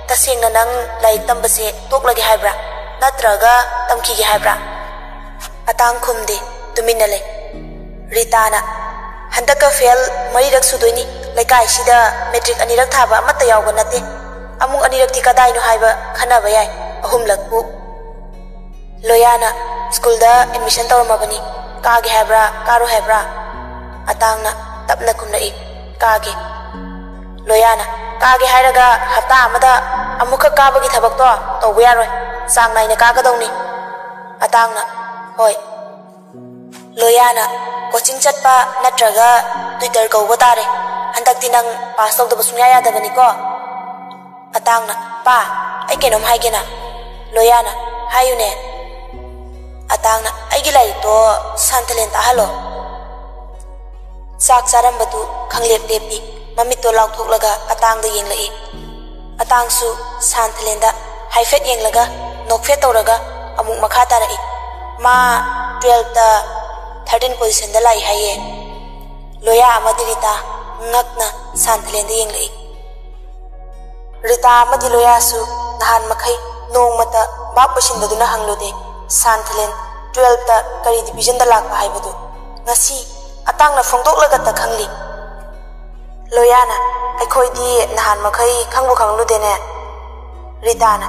ꯇꯁꯦꯡꯅ ꯅꯪ ꯂꯥꯏꯔꯤꯛ ꯇꯝꯕꯁꯦ ꯇꯣꯛꯂꯒꯦ ꯍꯥꯏꯕ꯭ꯔꯥ? ꯅꯠꯇ꯭ꯔꯒ ꯇꯝꯈꯤꯒꯦ ꯍꯥꯏꯕ꯭ꯔꯥ?" ꯑꯇꯥꯡ ꯈꯨꯝꯗꯦ, ꯇꯨꯃꯤꯟꯅ ꯂꯩ꯫ ꯔꯤꯇꯥꯅ, "ꯍꯟꯗꯛꯀ ꯐꯦꯜ ꯃꯔꯤꯔꯛ ꯁꯨꯗꯣꯏꯅꯤ꯫ ꯂꯩꯀꯥꯏꯁꯤꯗ ꯃꯦꯇ꯭ꯔꯤꯛ ꯑꯅꯤꯔꯛ ꯊꯥꯕ ꯑꯃꯠꯇ ꯌꯥꯎꯕ ꯅꯠꯇꯦ꯫ ꯑꯃꯨꯛ ꯑꯅꯤꯔꯛꯇꯤ ꯀꯗꯥꯏꯅꯣ ꯍꯥꯏꯕ ꯈꯟꯅꯕ ꯌꯥꯏ, ꯑꯍꯨꯝꯂꯛꯄꯨ꯫" ꯂꯣꯌꯥꯅ, "ꯁ꯭ꯀꯨꯜꯗ ꯑꯦꯗꯃꯤꯁꯟ ꯇꯧꯔꯝꯃꯕꯅꯤ꯫ ꯀꯥꯒꯦ ꯍꯥꯏꯕ꯭ꯔꯥ, ꯀꯥꯔꯣꯏ ꯍꯥꯏꯕ꯭ꯔꯥ?" ꯑꯇꯥꯡꯅ ꯇꯞꯅ ꯈꯨꯝꯂꯛꯏ, "ꯀꯥꯒꯦ꯫" ꯂꯣꯌꯥꯅ, "ꯀꯥꯒꯦ ꯍꯥꯏꯔꯒ ꯍꯞꯇꯥ ꯑꯃꯗ ꯑꯃꯨꯛꯈꯛ ꯀꯥꯕꯒꯤ ꯊꯕꯛꯇꯣ ꯇꯧꯕ ꯌꯥꯔꯣꯏ꯫ ꯆꯥꯡ ꯅꯥꯏꯅ ꯀꯥꯒꯗꯧꯅꯤ꯫" ꯑꯇꯥꯡꯅ, "ꯍꯣꯏ꯫" ꯂꯣꯌꯥꯅ, "ꯀꯣꯆꯤꯡ ꯆꯠꯄ ꯅꯠꯇ꯭ꯔꯒ ꯇ꯭ꯌꯨꯇꯔ ꯀꯧꯕ ꯇꯥꯔꯦ꯫ ꯍꯟꯗꯛꯇꯤ ꯅꯪ ꯄꯥꯁ ꯇꯧꯗꯕ ꯁꯨꯡꯌꯥ ꯌꯥꯗꯕꯅꯤꯀꯣ꯫" ꯑꯇꯥꯡꯅ, "ꯄꯥ, ꯑꯩ ꯀꯩꯅꯣꯝ ꯍꯥꯏꯒꯦꯅ꯫" ꯂꯣꯌꯥꯅ, "ꯍꯥꯏꯌꯨꯅꯦ꯫" ꯑꯇꯥꯡꯅ, "ꯑꯩꯒꯤ ꯂꯥꯏꯔꯤꯛꯇꯣ ꯁꯥꯟꯊꯂꯦꯟ ꯇꯥꯍꯜꯂꯣ꯫" ꯆꯥꯛ ꯆꯥꯔꯝꯕꯗꯨ ꯈꯪꯂꯦꯞ ꯂꯦꯞꯄꯤ꯫ ꯃꯃꯤꯠꯇꯣ ꯂꯥꯎꯊꯣꯛꯂꯒ ꯑꯇꯥꯡꯗ ꯌꯦꯡꯂꯛꯏ꯫ ꯑꯇꯥꯡꯁꯨ ꯁꯥꯟꯊꯂꯦꯟꯗ ꯍꯥꯏꯐꯦꯠ ꯌꯦꯡꯂꯒ ꯅꯣꯛꯐꯦꯠ ꯇꯧꯔꯒ ꯑꯃꯨꯛ ꯃꯈꯥ ꯇꯥꯔꯛꯏ꯫ ꯃꯥ ꯇꯨꯋꯦꯜꯐꯇ ꯊꯥꯔꯇꯤꯟ ꯄꯣꯖꯤꯁꯟꯗ ꯂꯥꯛꯏ ꯍꯥꯏꯌꯦ꯫ ꯂꯣꯌꯥ ꯑꯃꯗꯤ ꯔꯤꯇꯥ ꯉꯛꯅ ꯁꯥꯟꯊꯂꯦꯟꯗ ꯌꯦꯡꯂꯛꯏ꯫ ꯔꯤꯇꯥ ꯑꯃꯗꯤ ꯂꯣꯌꯥꯁꯨ ꯅꯍꯥꯟ ꯃꯈꯩ ꯅꯣꯡꯃꯇ ꯚꯥꯞ ꯑꯣꯏꯁꯤꯟꯗꯗꯨꯅ ꯍꯪꯂꯨꯗꯦ ꯁꯥꯟꯊꯂꯦꯟ ꯇꯨꯋꯦꯜꯐꯇ ꯀꯔꯤ ꯗꯤꯕꯤꯖꯟꯗ ꯂꯥꯛꯄ ꯍꯥꯏꯕꯗꯨ꯫ ꯉꯁꯤ ꯑꯇꯥꯡꯅ ꯐꯣꯡꯗꯣꯛꯂꯒꯇ ꯈꯪꯂꯤ꯫ ꯂꯣꯌꯥꯅ, "ꯑꯩꯈꯣꯏꯗꯤ ꯅꯍꯥꯟ ꯃꯈꯩ ꯈꯪꯕꯨ ꯈꯪꯂꯨꯗꯦꯅꯦ꯫" ꯔꯤꯇꯥꯅ,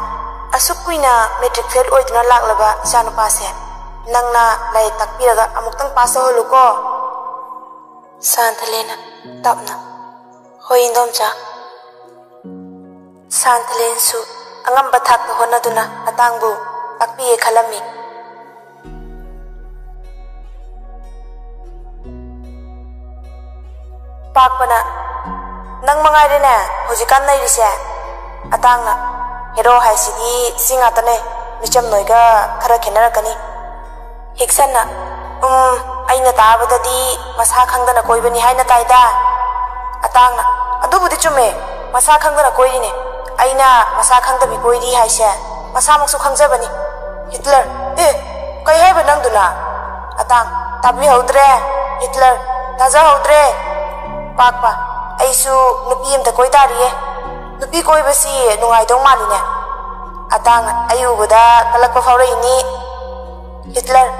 "ꯑꯁꯨꯛ ꯀꯨꯏꯅ ꯃꯦꯇ꯭ꯔꯤꯛ ꯐꯦꯜ ꯑꯣꯏꯗꯨꯅ ꯂꯥꯛꯂꯕ ꯏꯆꯥꯅꯨꯄꯥꯁꯦ ꯅꯪꯅ ꯂꯥꯏꯔꯤꯛ ꯇꯥꯛꯄꯤꯔꯒ ꯑꯃꯨꯛꯇꯪ ꯄꯥꯁ ꯇꯧꯍꯜꯂꯨꯀꯣ꯫" ꯁꯥꯟꯊꯂꯦꯟꯅ ꯇꯞꯅ, "ꯍꯣꯏ, ꯏꯟꯗꯣꯝꯆꯥ꯫" ꯁꯥꯟꯊꯂꯦꯟꯁꯨ ꯑꯉꯝꯕ ꯊꯥꯛꯇ ꯍꯣꯠꯅꯗꯨꯅ ꯑꯇꯥꯡꯕꯨ ꯇꯥꯛꯄꯤꯒꯦ ꯈꯜꯂꯝꯃꯤ꯫ ꯄꯥꯛꯄꯅ, "ꯅꯪ ꯃꯉꯥꯏꯔꯦꯅꯦ ꯍꯧꯖꯤꯛꯀꯥꯟ ꯅꯩꯔꯤꯁꯦ꯫" ꯑꯇꯥꯡꯅ, "ꯍꯦꯔꯣ ꯍꯥꯏꯁꯤꯗꯤ ꯁꯤ ꯉꯥꯛꯇꯅꯦ, ꯃꯤꯆꯝ ꯅꯣꯏꯒ ꯈꯔ ꯈꯦꯠꯅꯔꯛꯀꯅꯤ꯫" ꯍꯤꯛꯁꯟꯅ, "ꯎꯝ, ꯑꯩꯅ ꯇꯥꯕꯗꯗꯤ ꯃꯁꯥ ꯈꯪꯗꯅ ꯀꯣꯏꯕꯅꯤ ꯍꯥꯏꯅ ꯇꯥꯏꯗ꯫" ꯑꯇꯥꯡꯅ, "ꯑꯗꯨꯕꯨꯗꯤ ꯆꯨꯝꯃꯦ, ꯃꯁꯥ ꯈꯪꯗꯅ ꯀꯣꯏꯔꯤꯅꯦ꯫ ꯑꯩꯅ ꯃꯁꯥ ꯈꯪꯗꯕꯤ ꯀꯣꯏꯔꯤ ꯍꯥꯏꯁꯦ ꯃꯁꯥꯃꯛꯁꯨ ꯈꯪꯖꯕꯅꯤ꯫" ꯍꯤꯠꯂꯔ, "ꯑꯦ, ꯀꯩ ꯍꯥꯏꯕ ꯅꯪꯗꯨꯅ?" ꯑꯇꯥꯡ, "ꯇꯥꯕꯤꯍꯧꯗ꯭ꯔꯦ꯫" ꯍꯤꯠꯂꯔ, "ꯇꯥꯖꯍꯧꯗ꯭ꯔꯦ꯫" ꯄꯥꯛꯄ, "ꯑꯩꯁꯨ ꯅꯨꯄꯤ ꯑꯝꯇ ꯀꯣꯏ ꯇꯥꯔꯤꯌꯦ꯫ ꯅꯨꯄꯤ ꯀꯣꯏꯕꯁꯤ ꯅꯨꯡꯉꯥꯏꯗꯧ ꯃꯥꯜꯂꯤꯅꯦ꯫" ꯑꯇꯥꯡ, "ꯑꯩ ꯎꯕꯗ ꯀꯜꯂꯛꯄ ꯐꯥꯎꯔꯛꯏꯅꯤ꯫" ꯍꯤꯠꯂꯔ,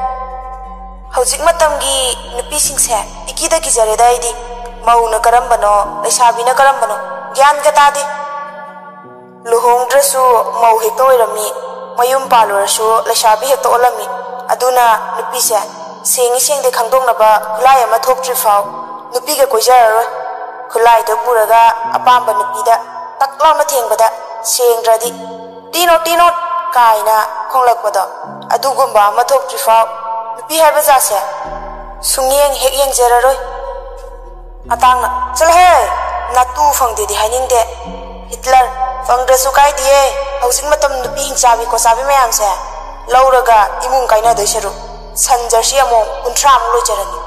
"ꯍꯧꯖꯤꯛ ꯃꯇꯝꯒꯤ ꯅꯨꯄꯤꯁꯤꯡꯁꯦ ꯏꯀꯤꯗ ꯀꯤꯖꯔꯦꯗ ꯑꯩꯗꯤ꯫ ꯃꯧꯅ ꯀꯔꯝꯕꯅꯣ, ꯂꯩꯁꯥꯕꯤꯅ ꯀꯔꯝꯕꯅꯣ, ꯒ꯭ꯌꯥꯟꯒ ꯇꯥꯗꯦ꯫ ꯂꯨꯍꯣꯡꯗ꯭ꯔꯁꯨ ꯃꯧ ꯍꯦꯛꯇ ꯑꯣꯏꯔꯝꯃꯤ, ꯃꯌꯨꯝ ꯄꯥꯜꯂꯨꯔꯁꯨ ꯂꯩꯁꯥꯕꯤ ꯍꯦꯛꯇ ꯑꯣꯜꯂꯝꯃꯤ꯫ ꯑꯗꯨꯅ ꯅꯨꯄꯤꯁꯦ ꯁꯦꯡꯉꯤ ꯁꯦꯡꯗꯦ ꯈꯪꯗꯣꯛꯅꯕ ꯈꯨꯠꯂꯥꯏ ꯑꯃ ꯊꯣꯛꯇ꯭ꯔꯤꯐꯥꯎ ꯅꯨꯄꯤꯒ ꯀꯣꯏꯖꯔꯔꯣꯏ꯫ ꯈꯨꯠꯂꯥꯏꯗꯣ ꯄꯨꯔꯒ ꯑꯄꯥꯝꯕ ꯅꯨꯄꯤꯗ ꯇꯛ ꯂꯥꯎꯅ ꯊꯦꯡꯕꯗ ꯁꯦꯡꯗ꯭ꯔꯗꯤ ꯇꯤꯅꯣ ꯇꯤꯅꯣ ꯀꯥꯏꯅ ꯈꯣꯡꯂꯛꯄꯗꯣ, ꯑꯗꯨꯒꯨꯝꯕ ꯑꯃ ꯊꯣꯛꯇ꯭ꯔꯤꯐꯥꯎ ꯅꯨꯄꯤ ꯍꯥꯏꯕ ꯖꯥꯠꯁꯦ ꯁꯨꯡꯌꯦꯡ ꯍꯦꯛ ꯌꯦꯡꯖꯔꯔꯣꯏ꯫" ꯑꯇꯥꯡꯅ, "ꯆꯠꯂꯍꯦ, ꯅꯥꯇꯨ ꯐꯪꯗꯦꯗꯤ ꯍꯥꯏꯅꯤꯡꯗꯦ꯫" ꯍꯤꯠꯂꯔ, "ꯐꯪꯗ꯭ꯔꯁꯨ ꯀꯥꯏꯗꯤꯌꯦ, ꯍꯧꯖꯤꯛ ꯃꯇꯝ ꯅꯨꯄꯤ ꯍꯤꯡꯆꯥꯕꯤ ꯈꯣꯠꯆꯥꯕꯤ ꯃꯌꯥꯝꯁꯦ ꯂꯧꯔꯒ ꯏꯃꯨꯡ ꯀꯥꯏꯅꯗꯣꯏ ꯁꯔꯨꯛ ꯁꯟ ꯖꯔꯁꯤ ꯑꯃꯣꯝ ꯀꯨꯟꯊ꯭ꯔꯥꯃꯨꯛ ꯂꯣꯏꯖꯔꯅꯤ꯫"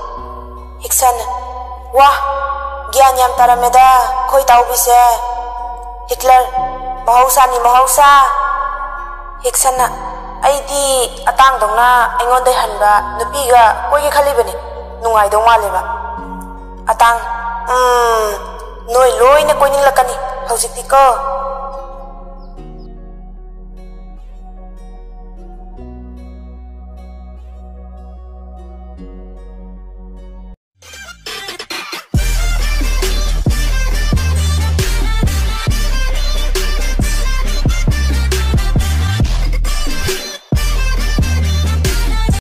ꯍꯤꯛꯁꯟꯅ, "ꯋꯥ, ꯒ꯭ꯌꯥꯟ ꯌꯥꯝ ꯇꯥꯔꯝꯃꯦꯗ ꯑꯩꯈꯣꯏ ꯇꯥꯎꯕꯤꯁꯦ꯫" ꯍꯤꯠꯂꯔ, ꯃꯍꯧꯁꯥꯅꯤ, ꯃꯍꯧꯁꯥ꯫ ꯍꯤꯛꯁꯟꯅ, "ꯑꯩꯗꯤ ꯑꯇꯥꯡꯗꯧꯅ ꯑꯩꯉꯣꯟꯗ ꯍꯟꯕ ꯅꯨꯄꯤꯒ ꯀꯣꯏꯒꯦ ꯈꯜꯂꯤꯕꯅꯤ꯫ ꯅꯨꯡꯉꯥꯏꯗꯧ ꯃꯥꯜꯂꯦꯕ꯫ ꯑꯇꯥꯡ, ꯎꯝ, ꯅꯣꯏ ꯂꯣꯏꯅ ꯀꯣꯏꯅꯤꯡꯂꯛꯀꯅꯤ ꯍꯧꯖꯤꯛꯇꯤꯀꯣ꯫